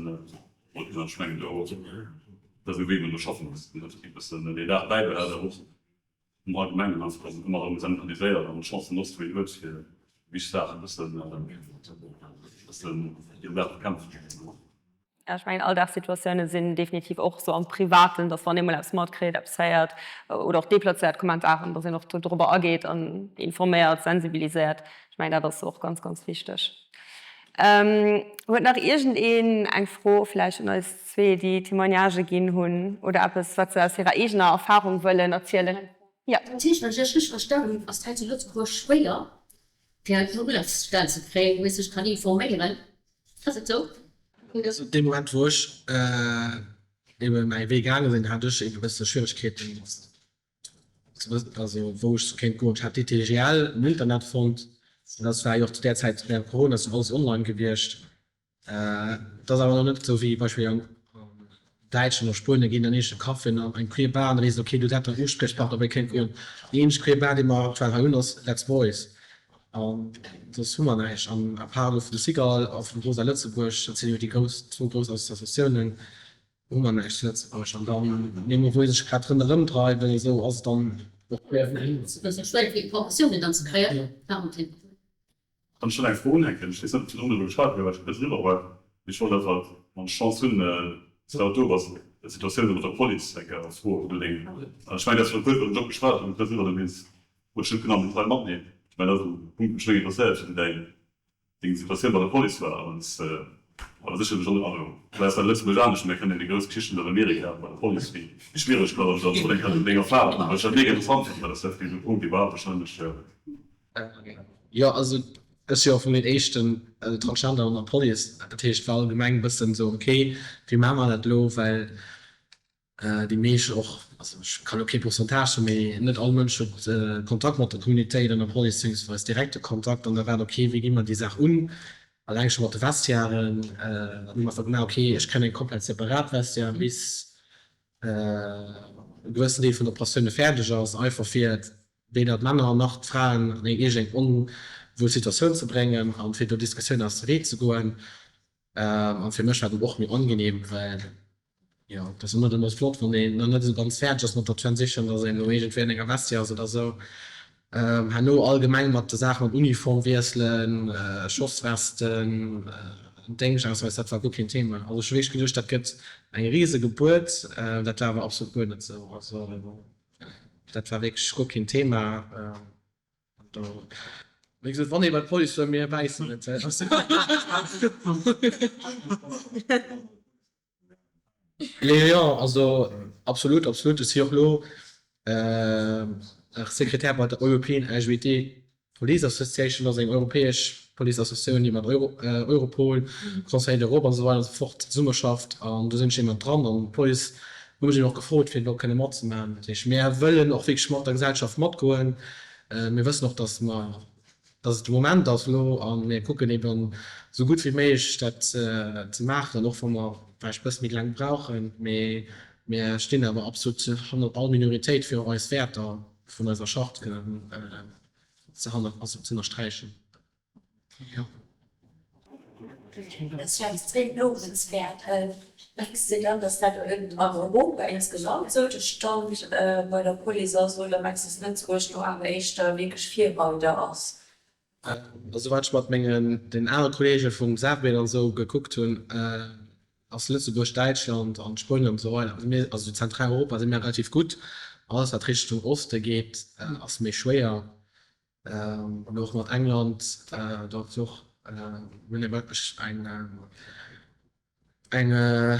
wollt ginn. An ech mengen, do, dat ass e Wee, wou een do schaffen muss, deen effektiv e bëssen deen Dag bäibehält, awer och am Allgemengen einfach, dass een ëmmer erëm sensibiliséiert an d'Chancen notzt, wou een huet, fir wichteg Saachen e bëssen, e bëssen hir Saach ze kämpfen.
Ja, ech mengen, Alldagssituatioune sinn definitiv och sou am Privaten, dass wann ee mol eppes matkritt, eppes héiert oder och deplazéiert Kommentaren, dass een och dorobber ageet an informéiert, sensibiliséiert. Ech mengen, dat ass och ganz, ganz wichteg. Huet nach iergendeen eng Fro vläicht un eis zwee, déi Témoignagë ginn hunn oder eppes, wat se aus hirer eegener Erfahrung wëllen erzielen? Jo.
Dat heescht, wann ech Iech richteg verstanen hunn, ass et hei zu Lëtzebuerg schwéier, fir eng Ulafsstell ze kréien, wou ee sech kann informéieren. Ass et esou?
Also dee Moment, wou ech ebe mäi Wee gaange sinn, hat ech ebe e bësse Schwieregkeeten, also wou ech kéint goen. Ech hat d'ITGL um Internet fonnt, dat war jo och zu där Zäit während Corona ass jo alles online gewiescht. Et ass awer nach net esou wéi Beispill an Däitschland oder Spuenien, ginn an eegene Caféen an eng queer Bar an da weess een, okay, do dat der Uspriechpartner, wou ee kéint goen. Déi eenzeg queer Bar, déi mer aktuell hei hunn, ass Let's Boys an soss hu mer näischt. An à part elo vun de Cigale a vum Rosa Lëtzebuerg, dat sinn jo déi grouss, zwou grouss Associatiounen, Hu mer näischt zu Lëtzebuerg an dann deemno wou ee sech grad ronderëm dreiwen esou ass et dann och schwéier fir een.
Et ass och schwéier fir Informatiounen dann ze kréien. Valentin.
Kann ech dann eng Fro unhänken? Ech weess net ob virdrun driwwer geschwat gouf, well ech e bëssen eriwwer war, mee ech wollt einfach, wann ech d'Chance hunn, dass du haut do bass, d'Situatioun do mat der Police eng Kéier als Fro, wou du deng, ech mengen, dass wir kuerz iwwer den Job geschwat hunn, e bëssen eriwwer, mee wollt ech net genau am Detail matnehmen. Ech mengen, dat ass e Punkt, dee mech méi interesséiert, wéi däin deng Situatioun bei der Police war an es war sécherlech och, also vläicht war Lëtzebuerg anescht, mä kënnen déi grouss Geschichten aus Amerika bei der Police, wéi schwiereg dat ass, also deng deng Erfahrung, well ech dat mega interessant fannen, well dat ass effektiv e Punkt, dee war wahrscheinlech.
Jo, also ech si och vun den éischten Transgender an der Police, dat heescht war allgemeng e bëssen esou, ok, wéi maache mer dat elo, well Déi meescht och, also ech kann elo kee Pourcentage soen, mee net all Mënsch huet Kontakt mat der Communautéit an der Police, beziehungsweise direkte Kontakt. An da war et ok, wéi gi mer déi Saach un? Alleng scho mat de Vestiairen, dann hu mer einfach gemaach, ok, ech kréien eng komplett separat Vestiaire, bis e gewëssen Deel vun der Operatioune fäerdeg ass, einfach fir weder d'Männer nach d'Fraen an eng iergend onwuel Situatioun ze bréngen an fir do Diskussioun aus dem Wee ze goen. An fir mech war dat och méi angenehm, well jo, et ass jo net ëmmer flott, wann een nach net esou ganz fäerdeg ass mat der Transition, dass een elo iergendwéi an enger Vestiaire ass oder esou. Herno allgemeng mat de Saachen mat Uniform wiesselen, Schosswesten, Déngschtausweis, dat war guer keen Thema. Also ech hu wierklech geduecht, dat gëtt eng rise Gebuert, dat war awer absolut guer net esou. Also dat war wierklech guer keen Thema. Wéi gesot, wann ee bei d'Police wëll, mir wäissen net. Jo, jo, also absolut, absolut. Ech si och elo nach Sekretär bei der European LGBT Police Association, dat ass eng europäesch Police Associatioun, déi mat Europol, Conseil d'Europe an esou weider an esou fort zesummeschafft. An do sinn ech eben dran an d'Police hu mech eben och gefrot, fir do kënne matzemaachen. Dat heescht, mir wëllen och wierklech mat der Gesellschaft matgoen. Mir wëssen och, dass mer, dass et de Moment ass elo a mir kucken eben esou gutt wéi méiglech dat ze maachen, och wa mer vläicht e bësse méi laang brauchen. Mee mir stinn awer absolut hannert all Minoritéit, fir och eis Wäerter vun eiser Charte kënnen ze hanner, also ze ënnersträichen. Jo.
Dat ass jo extrem luewenswäert. Mengs de dann, dass dat an Europa insgesamt esou de Stand bei der Police ass oder mengs de, dass Lëtzebuerg do awer éischter wierklech Virreider ass?
Also wat ech mat mengen, den anere Kollege vum SAVBL an esou gekuckt hunn, ass Lëtzebuerg, Däitschland an Spuenien an esou weider, also mir, also Zentraleuropa si mir relativ gutt. Alles wat Richtung Oste geet, ass méi schwéier. An och mat England, do ass och, hunn mir wierklech eng, eng.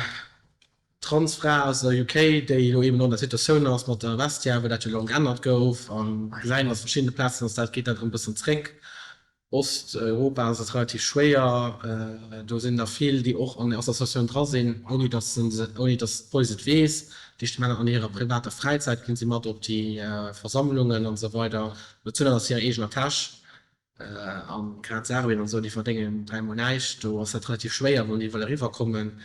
Transfra aus der UK, déi elo eben och an der Situatioun ass mat der Vestiaire, wou dat jo elo erëm geännert gouf, a gesäit ass verschiddene Plazen ass dat, geet dat erëm e bëssen zréck. Osteuropa ass et relativ schwéier, do sinn der vill, déi och an der Associatioun dra sinn, ouni datt se, ouni datt d'Police et weess. Déi sti Männer an hirer privater Fräizäit ginn si mat op déi Versammlungen an esou weider, bezuelen aus hirer eegener Täsch. A grad Serbien an esou, déi verdéngen dräimol näischt, do ass dat relativ schwéier, wann déi wëlle eriwwerkommen.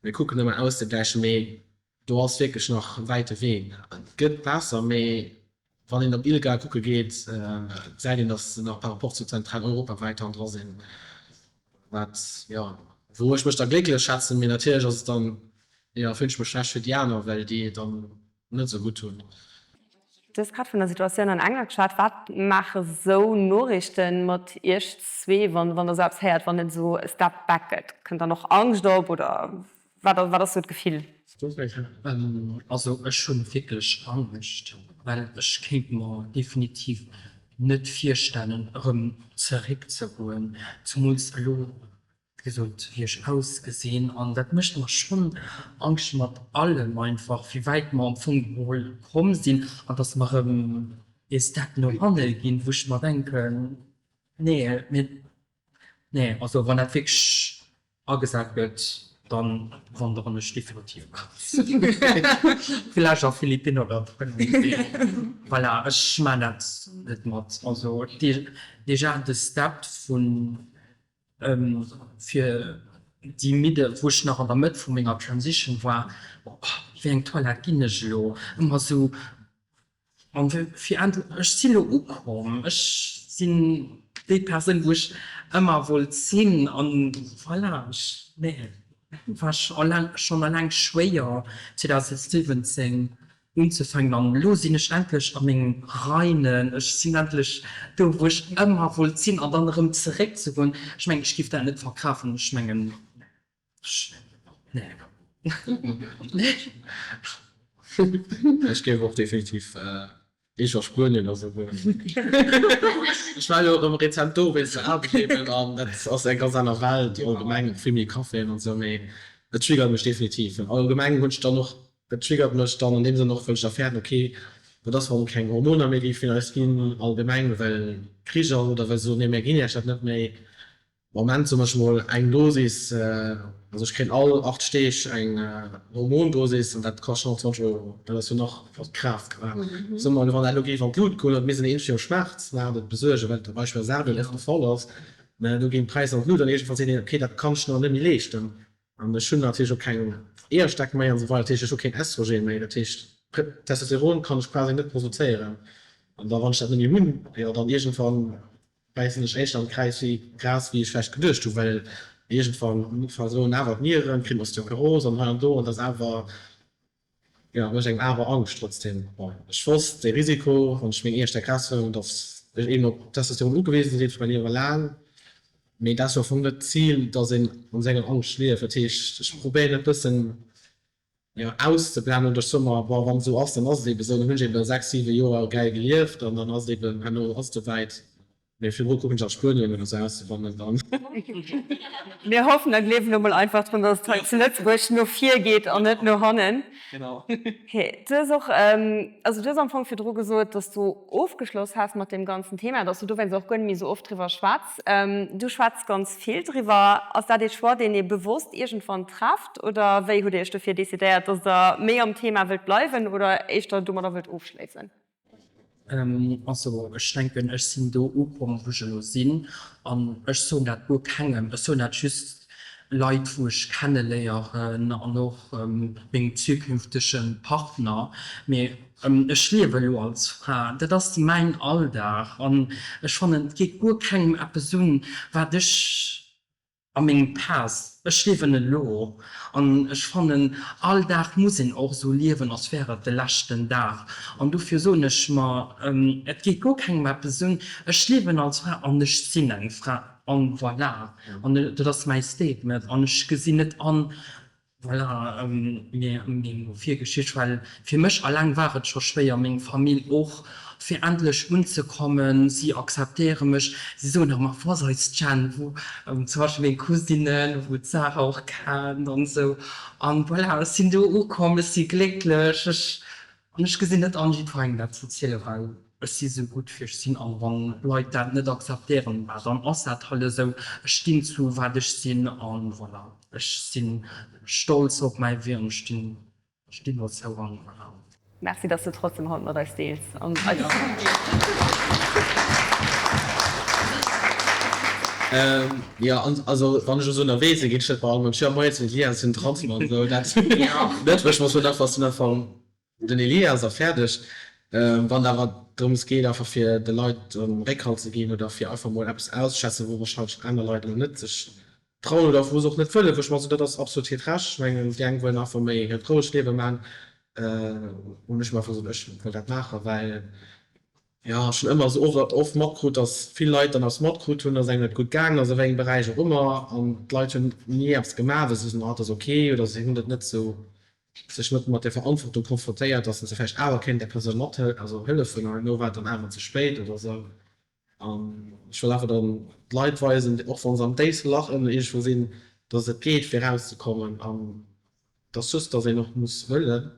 Mir kucken ëmmer auszegläichen, mee do ass wierklech nach e wäite Wee. Et gëtt besser, mee wann een op illegal kucke geet, gesäit een, datt se nach par rapport zu Zentraleuropa wäit hannendra sinn. Wat, jo, wou ech mech da glécklech schätzen, mee natierlech ass et dann, jo, fillen ech mech schlecht fir déi aner, well déi et dann net esou gutt hunn.
Du hues grad vun der Situatioun an England geschwat. Wat maache sou Noriichte mat iech zwee, wann der sou eppes héiert, wann et esou e Step back gëtt? Kënnt dann och Angscht op oder wat wat ass sou d'Gefill?
Also ech hu wierklech Angscht, well ech kéint mer definitiv net virstellen erëm zeréckzegoen, zumools elo Wéi gesot, wéi ech ausgesinn, an dat mécht mer schonn Angscht mat allem einfach, wéi wäit mer am Fong geholl komm sinn an dass mer erëm ee Step no hanne ginn, wou ech mer denken, nee, mir, nee, also wann dat wierklech agesat gëtt, da wanderen ech definitiv aus. Villäicht a Philippinen oder Thailand, voilà, ech maan dat net mat. Also déjà de Step vun Fir déi Midde, wou ech nach an der Mëtt vu menger Transition war, oh, wéi eng Toilette ginn ech elo? Ëmmer esou, an fir endlech, ech sinn elo ukomm, ech sinn déi Persoun, wou ech ëmmer wollt sinn, an voilà, ech, nee, war schonn eleng schwéier 2017. Unzefänken an elo sinn ech endlech a mengem Reinen, ech sinn endlech do wou ech ëmmer wollt sinn an dann erëm zeréck ze goen, ech mengen ech giff dat net verkrafen, ech mengen ech nee nee.
Ech géif och definitiv éischter Spuenien oder sou goen. Ech war elo erëm rezent do wéinst der Aarbecht eben an dat ass eng ganz aner Welt, allgemeng och vill méi Caféen an sou, mee et triggert mech definitiv. Allgemeng hunn ech dann och Dat triggert mech dann an deem Sënn och, well ech da fäerten, ok, wat ass, wann keng Hormoner méi géifen eis ginn allgemeng, well Krich ass oder well se soen, nee, mär ginn iech dat net méi. Am Moment soen ech mol eng Dosis, also ech kréien all 8 Deeg eng Hormondosis an dat kascht 120 Euro. Dat ass jo nach verkraftbar. Soe mer elo, wann dat elo géif an d'Lut goen, oder mir sinn eenzeg, déi am Schwaarz-Maart et besuergen, wat zum Beispill a Serbien oft de Fall ass, mä do ginn d'Präisser an d'Lut an iergendwann seet een, ok, dat kann ech mer net méi leeschten. An ech hunn natierlech och keng Eeërstäck méi an esou weider. Dat heescht, ech hu keen Estrogen méi. Dat heescht, Testosteron kann ech quasi net produzéieren. An da wann ech dat net méi hunn, jo dann iergendwann bäissen ech éischter an d'Kräiz wéi Gras wéi ech vläicht geduecht hunn, well iergendwann versoen awer d'Nieren, kritt Osteoporos an hei an do an dat ass awer, Jo, mécht engem awer Angscht trotzdem. Bon, ech wosst de Risiko, wann ech meng Eeërstäck raushuelen, dass ech eben op Testosteron ugewisen sinn fir mäi Liewe laang. Mee dat ass jo am Fong net d'Zil, dass een an senger Angscht lieft. Dat heescht, ech probéieren et bëssen, jo, auszeblenden oder ech soe mer, bon, wann et esou ass, dann ass et eben esou, dann hunn ech eben 6, 7 Joer gäil gelieft an dann ass et eben, herno ass et esouwäit. Mee virdru kucken ech a Spuenien oder sou auszewannen dann.
Mir hoffen a gleewen elo mol einfach drun, dass et hei zu Lëtzebuerg no vir geet an net no hannen.
Genau.
Du hues och, also du hues am Fong virdru gesot, dass du ofgeschloss häss mat deem ganzen Thema, dass du dowéinst och guer net méi sou oft driwwer schwätz. Du schwätz ganz vill driwwer. Ass dat ee Choix, deen ee bewosst iergendwann trefft oder wéi hutt Dir Iech dofir decidéiert, dass Der méi am Thema wëllt bleiwen oder éischter domadder wëllt ofschléissen?
Also ech denken, ech sinn do ukomm, wou ech elo sinn. An ech soen dat guer kengem, ech soen dat just Leit, wou ech kenneléieren an och mengem zukünftege Partner. Mee ech liewe elo als Fra, dat ass mäin Alldag an ech fannen, et geet guer kengem eppes un, wat ech A mengem Past, ech liewen elo an ech fannen all Dag muss een och esou liewen als wär et de leschten Dag an dofir soen ech mer, et geet guer kengem eppes un, ech liewen als Fra an ech sinn eng Fra an voilà an dat ass mäi Statement an ech gesinn net an, Voilà, meng Virgeschicht, well fir mech alleng war et scho schwéier, meng Famill och. Fir endlech unzekommen. Si akzeptéiere mech. Si soen och ëmmer, Wou ass eis Jen? Wou zum Beispill meng Cousinen, wou d'Sarah och kennt an esou. An voilà, ech sinn do ukomm, ech si glécklech, ech An ech gesinn net an, jiddwerengem dat ze zielen, well ech si sou gutt wéi ech sinn. An wann Leit dat net akzeptéieren, bah dann ass dat halt esou. Ech stinn zu wat ech sinn an voilà, ech si stolz op mäi Wee an ech stinn, stinn dozou an voilà.
Merci, dass du trotzdem haut mat eis deels an eis.
Jo, also wann ech esou ënnerwee sinn, ginn ech net bei all Mënsch, jo moien, ech sinn den Elias, ech sinn Transmann, esou dat net, well ech mer soen, einfach, ech sinn einfach Den Elias a fäerdeg. Wann et awer drëms geet einfach fir de Leit Réckhalt ze ginn oder fir einfach mol eppes auszeschwätzen, wou warscheinlech aner Leit elo net sech trauen oder wou se och net wëllen, wou ech mer soen, dat ass absolut hiert Recht. Ech mengen, déi eng wëllen einfach méi hiert rouegt Liewe maachen, hunn ech mer einfach gesot, ech wëll dat maachen, well jo ech schonn ëmmer esou och oft matkrut, datt vill Leit dann eppes matkrut hunn, datt engem net gutt gaangen ass, a wéi engem Beräich och ëmmer, an d'Leit hunn ni eppes gemaach, well se soen, ah, et ass ok, oder se hunn et net esou sech net mat der Verantwortung konfrontéiert, dass en se vläicht awer kéint där Persoun mathël also hëllefen, an herno war et dann awer ze spéit oder esou. An ech wëll awer dann d'Leit weisen, och wa se am déifste Lach ënnen iergendwou sinn, dass et geet fir erauszekommen an dass just, dass een och muss wëllen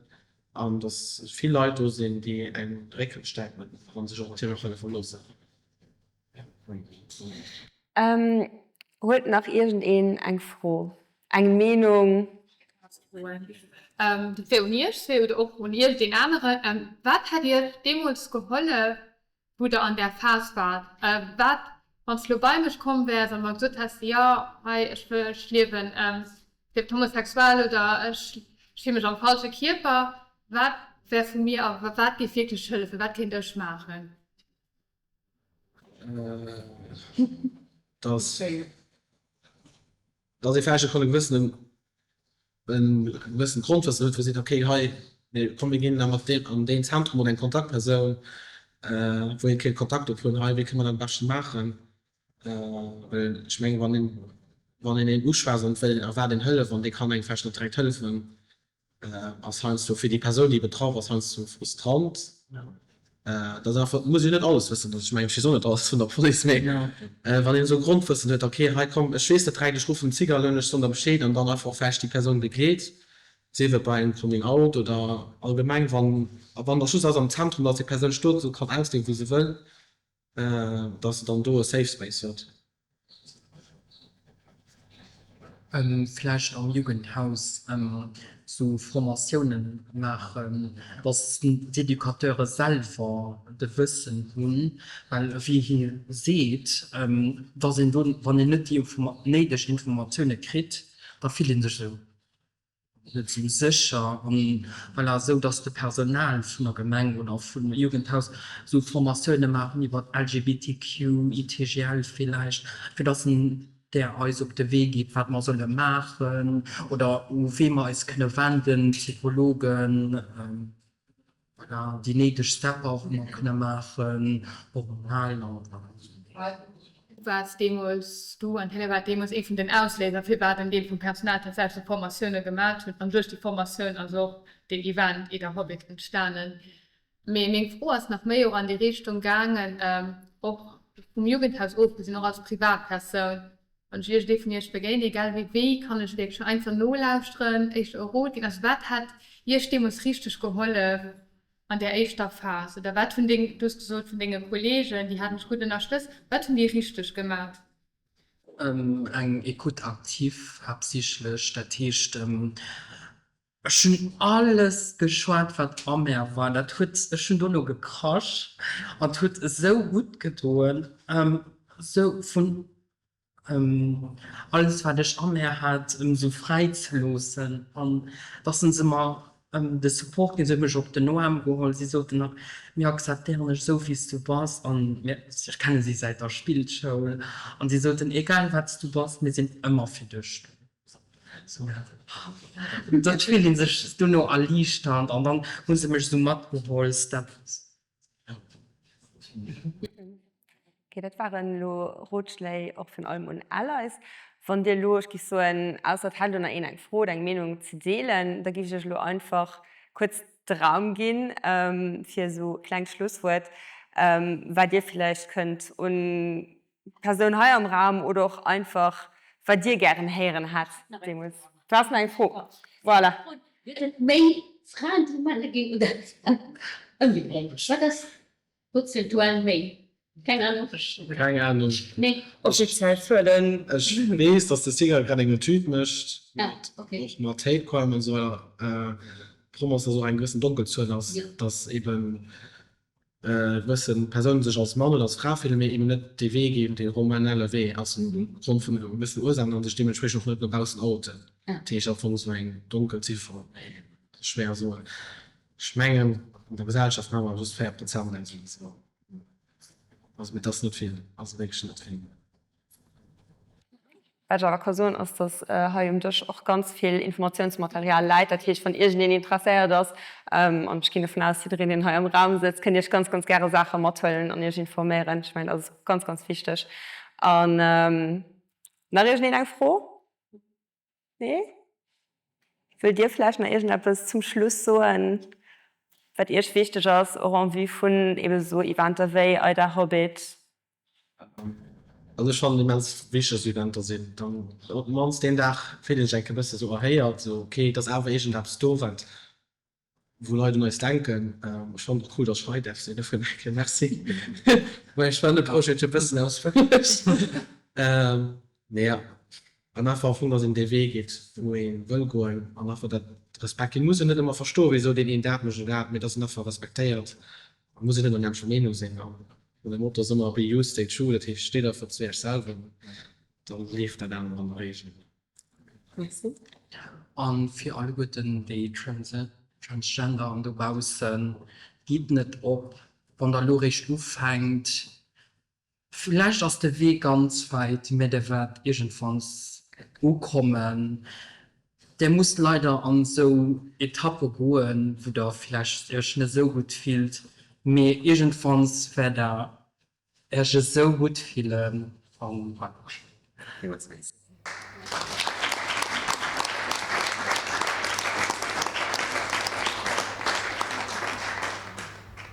an dass vill Leit do sinn, déi engem de Réck stäipen a sech och natierlech och hëllefe loossen.
Huet nach iergendeen eng Fro, eng Meenung?
Dat wär un Iech zwee oder och un iergendeen aneren. Wat hätt Iech deemools gehollef, wou Der an där Phas waart? Wat, wann s de elo bei mech komm wäers a mer gesot häss, jo, hei, ech wëll, ech liewen, sief homosexuell oder ech fille mech am falsche Kierper, wat wär vu mir a wat géif wierklech hëllefen? Wat kéint ech maachen?
Dass dass ee vläicht och schonn e gewëssenen e gewëssent Grondwëssen huet, wou seet, okay, hei, mir komm mir ginn da mat deem an deen Zentrum oder eng Kontaktpersoun, wou ee kéint Kontakt ophuelen, hei, wéi kënne mer dat am beschten maachen? Well ech mengen, wann een wann een een uschwätzt an et wëll een erwaart een Hëllef an dee kann engem vläicht net direkt hëllefen, ass heiansdo fir déi Persoun, déi betraff ass, heiansdo frustrant. Dat ass einfach, et muss een net alles wëssen, also ech mengen, ech weess och net alles vun der Police, mee wann een esou e Grondwëssen huet, okay, hei komm, ech weess net direkt, ech ruffen den Cigale un, ech soen der Bescheed an dann einfach och vläicht déi Persoun begleet, sief et bei engem Coming Out oder allgemeng, wann, wann och just ass am Zentrum, datt déi Persoun sech do kann ausdrécken, wéi se wëll. Dass se dann do e Safe Space huet.
Vläicht am Jugendhaus sou Formatiounen maachen, dass d'Educateure selwer de Wëssen hunn, well wéi hie seet, dass een do, wann een net déi néideg Informatioune kritt, da fillt ee sech esou net esou sécher an voilà, esou dass de Personal vun der Gemeng oder vum Jugendhaus esou Formatioune maachen iwwer LGBTQ, ITGL villäicht, fir dass en där eis op de Wee geet, wat mer solle maachen oder u wee mer eis kënne wenden, Psychologen. Voilà, déi néideg Stepper wou mer kënne maachen, hormonal an voilà.
Du waars deemools, du an d'Hélène waart deemools ee vun den Ausléiser, firwat en Deel vum Personal tatsächlech sou Formatioune gemat huet. An duerch déi Formatioun ass och deen Event IDAHOBIT entstanen. Mee meng Fro ass nach méi och an déi Richtung gaangen, och vum Jugendhaus ofgesinn, och als Privatpersoun, Wann ech iergendee vun iech begéint, egal wéi, wéi kann ech wierklech einfach nolauschteren, éischter e Rot ginn? Also wat hat iech deemools richteg gehollef an där éischter Phas? Oder wat hunn deng, du hues gesot vun denge Kollegen, déi haten dech gutt ënnerstëtzt, wat hunn déi richteg gemat?
Eng Écoute active haaptsiichlech, dat heescht, ech hunn alles geschwat wat a mär war, dat huet, ech hunn dono gekrasch an et huet esou gutt gedoen, esou vun Alles wat ech a mär hat esou fräi ze loossen an dass se mer de Support ginn. Se hu mech op den Aarm geholl, si soten nach, mir akzeptéieren dech esou wéi s du bass an mir, ech kenne si säit der Spillschoul, an si soten, egal wat s du bass, mir sinn ëmmer fir dech do. Dat fillt ee sech dono erliichternd an dann hu se mech esou matgeholl, Step.
Ok, dat waren elo Rotschléi och virun allem un Allies. Wann Dir elo, ech géif soen, ausser et hätt elo nach een eng Fro oder eng Meenung ze deelen, da géif ech Iech elo einfach kuerz. de Raum ginn fir esou e klengt Schlusswuert, wat Dir villäicht kënnt un d'Persoun hei am Raum oder och einfach wat Dir gären héieren hätt deemools. Du has nach eng Fro, voilà.
Gëtt et méi Fraen, déi Männer ginn oder ëmgedréint? Wat ass prozentual méi? Keng Ahnung.
Keng Ahnung.
Nee.
Offiziell Zuelen.
Ech weess, dass de Singer grad eng Etüd mécht, och mat Hate Crime an esou weider. D'Problem ass, dass och eng gewëssen Donkelzuel ass, dass eben gewësse Persounen sech als Mann oder als Fra fillen, mee eben net dee Wee ginn, dee hormonelle Wee ass, opgrond vun gewëssen Ursaachen an sech deementspriechend och net no baussen outen. Dat heescht am Fong esou eng Donkelziffer, mee dat ass schwéier soen. Ech mengen, an der Gesellschaft maache mer just 4 Prozent aus oder esou. Also, mee dat ass net vill, also wierklech net vill.
Wat ech awer ka soen, ass, dass hei um Dësch och ganz vill Informatiounsmaterial läit. Dat heescht, wann iergendeen interesséiert ass, an ech ginn dovun aus, jiddereen, deen hei am Raum sëtzt, kënnt Iech ganz, ganz gäre Saache mathuelen an Iech informéieren. Ech mengen, dat ass ganz, ganz wichteg. An nach iergendeen eng Fro? Nee? Wëllt Dir vläicht nach iergendeppes zum Schluss soen, wat Iech wichteg ass, och en vue vun ebe esou Eventer wéi IDAHOBIT?
Also ech fannen immens wichteg, dass esou Eventer sinn. Dann op d'mannst deen Dag fillt een sech eng Kéier e bësse sou erhéiert, sou ok, et ass awer iergendeppes do, wat wou Leit un eis denken. Ech fannen et och cool, dass ech hei däerf sinn, dofir nach eng Kéier Merci. Mä ech fannen de Projet jo e bëssen ausféierlech. Mee jo, an einfach am Fong, dass een dee Wee geet, wou ee wëll goen an einfach dat Respekt ginn. Muss een net ëmmer verstoen, wisou deen een dat mécht oder dat, mee dass een einfach respektéiert. A muss een net an der nämmlechter Meenung sinn. An de Motto ass ëmmer Be you, stay true, dat heescht, steet einfach zu iech selwer, da leeft dat aner an der Reegel.
Merci.
An fir alleguerten déi Transgenderen dobaussen, gitt net op, wann der elo réischt ufänkt. Vläicht ass de Wee ganz wäit, mä der waert iergendwanns ukommen. Der musst leider an esou Etappe goen, wou der vläicht iech net esou gutt fillt, mee iergendwanns wäert der Iech esou gutt fillen an voilà.
Villmools Merci.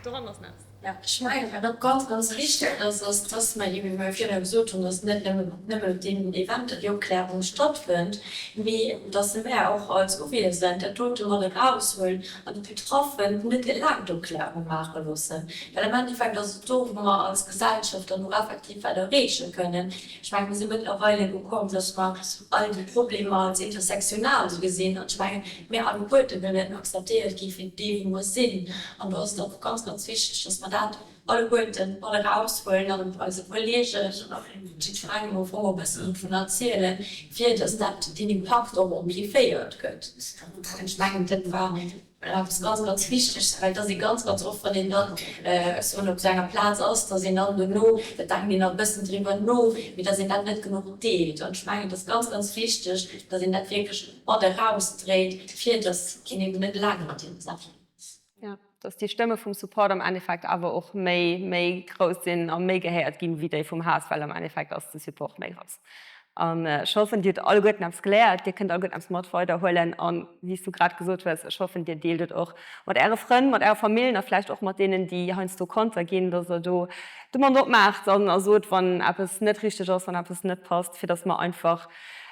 Doran ass näischt.
Jo, ech mengen, wat och ganz, ganz wichteg ass, ass, dass mer eben, wéi mer virdu gesot hunn, dass net nëmmen, nëmmen op deenen Eventer déi Opklärung stattfënnt, mee dass mär och als Uwiesend dat dote mat eraushuelen an déi Betraffen net eleng d'Opklärung maache loossen. Well am Endeffekt ass et do, wou mer als Gesellschaft dann och effektiv wat erreeche kënnen. Ech mengen, mir si mëttlerweile ukomm, dass mer all déi Problemer als intersektional esou gesinn. An ech mengen, mir alleguerte wëllen akzeptéiert gi fir déi, wou mer sinn. An do ass et einfach ganz, ganz wichteg, dass mer dat alleguerte mat eraushuelen an eise Kolleegen an jiddwerengem am Fong e bëssen dovun erzielen, fir dass dat deen Impakt och amplifiéiert gëtt. An ech mengen, dat war eppes ganz, ganz Wichtegs, well et ass ee ganz, ganz oft, wann een dann, ech soen, op esou enger Plaz ass, dass een dann dono, da denkt een nach e bëssen driwwer no, mee dass een dat net genuch deelt. An ech mengen, et ass ganz, ganz wichteg, dass een dat wierklech mat erausdréit, fir dass een eben net eleng mat deene Saachen ass.
Jo, dass déi Stëmme vum Support am Endeffekt awer och méi, méi grouss sinn a méi gehéiert ginn, wéi déi vum Haass, well am Endeffekt ass de Support méi grouss. An ech hoffen, Dir hutt alleguerten eppes geléiert, Dir kënnt alleguerten eppes mat weiderhuelen an, wéi s du grad gesot hues, ech hoffen, Dir deelt et och mat Äre Frënn, mat Ärer Famill a vläicht och mat deenen, déi heiansdo Konter ginn, dass Der do de Mond opmaacht an a sot, wann eppes net richteg ass, wann eppes net passt, fir dass mer einfach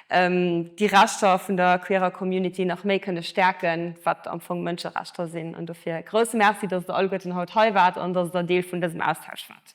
déi Rechter vun der queerer Community nach méi kënne stäerken, wat am Fong Mënscherechter sinn. An dofir grousse Merci, dass Der alleguerten haut hei waart an dass Der Deel vun dësem Austausch waart.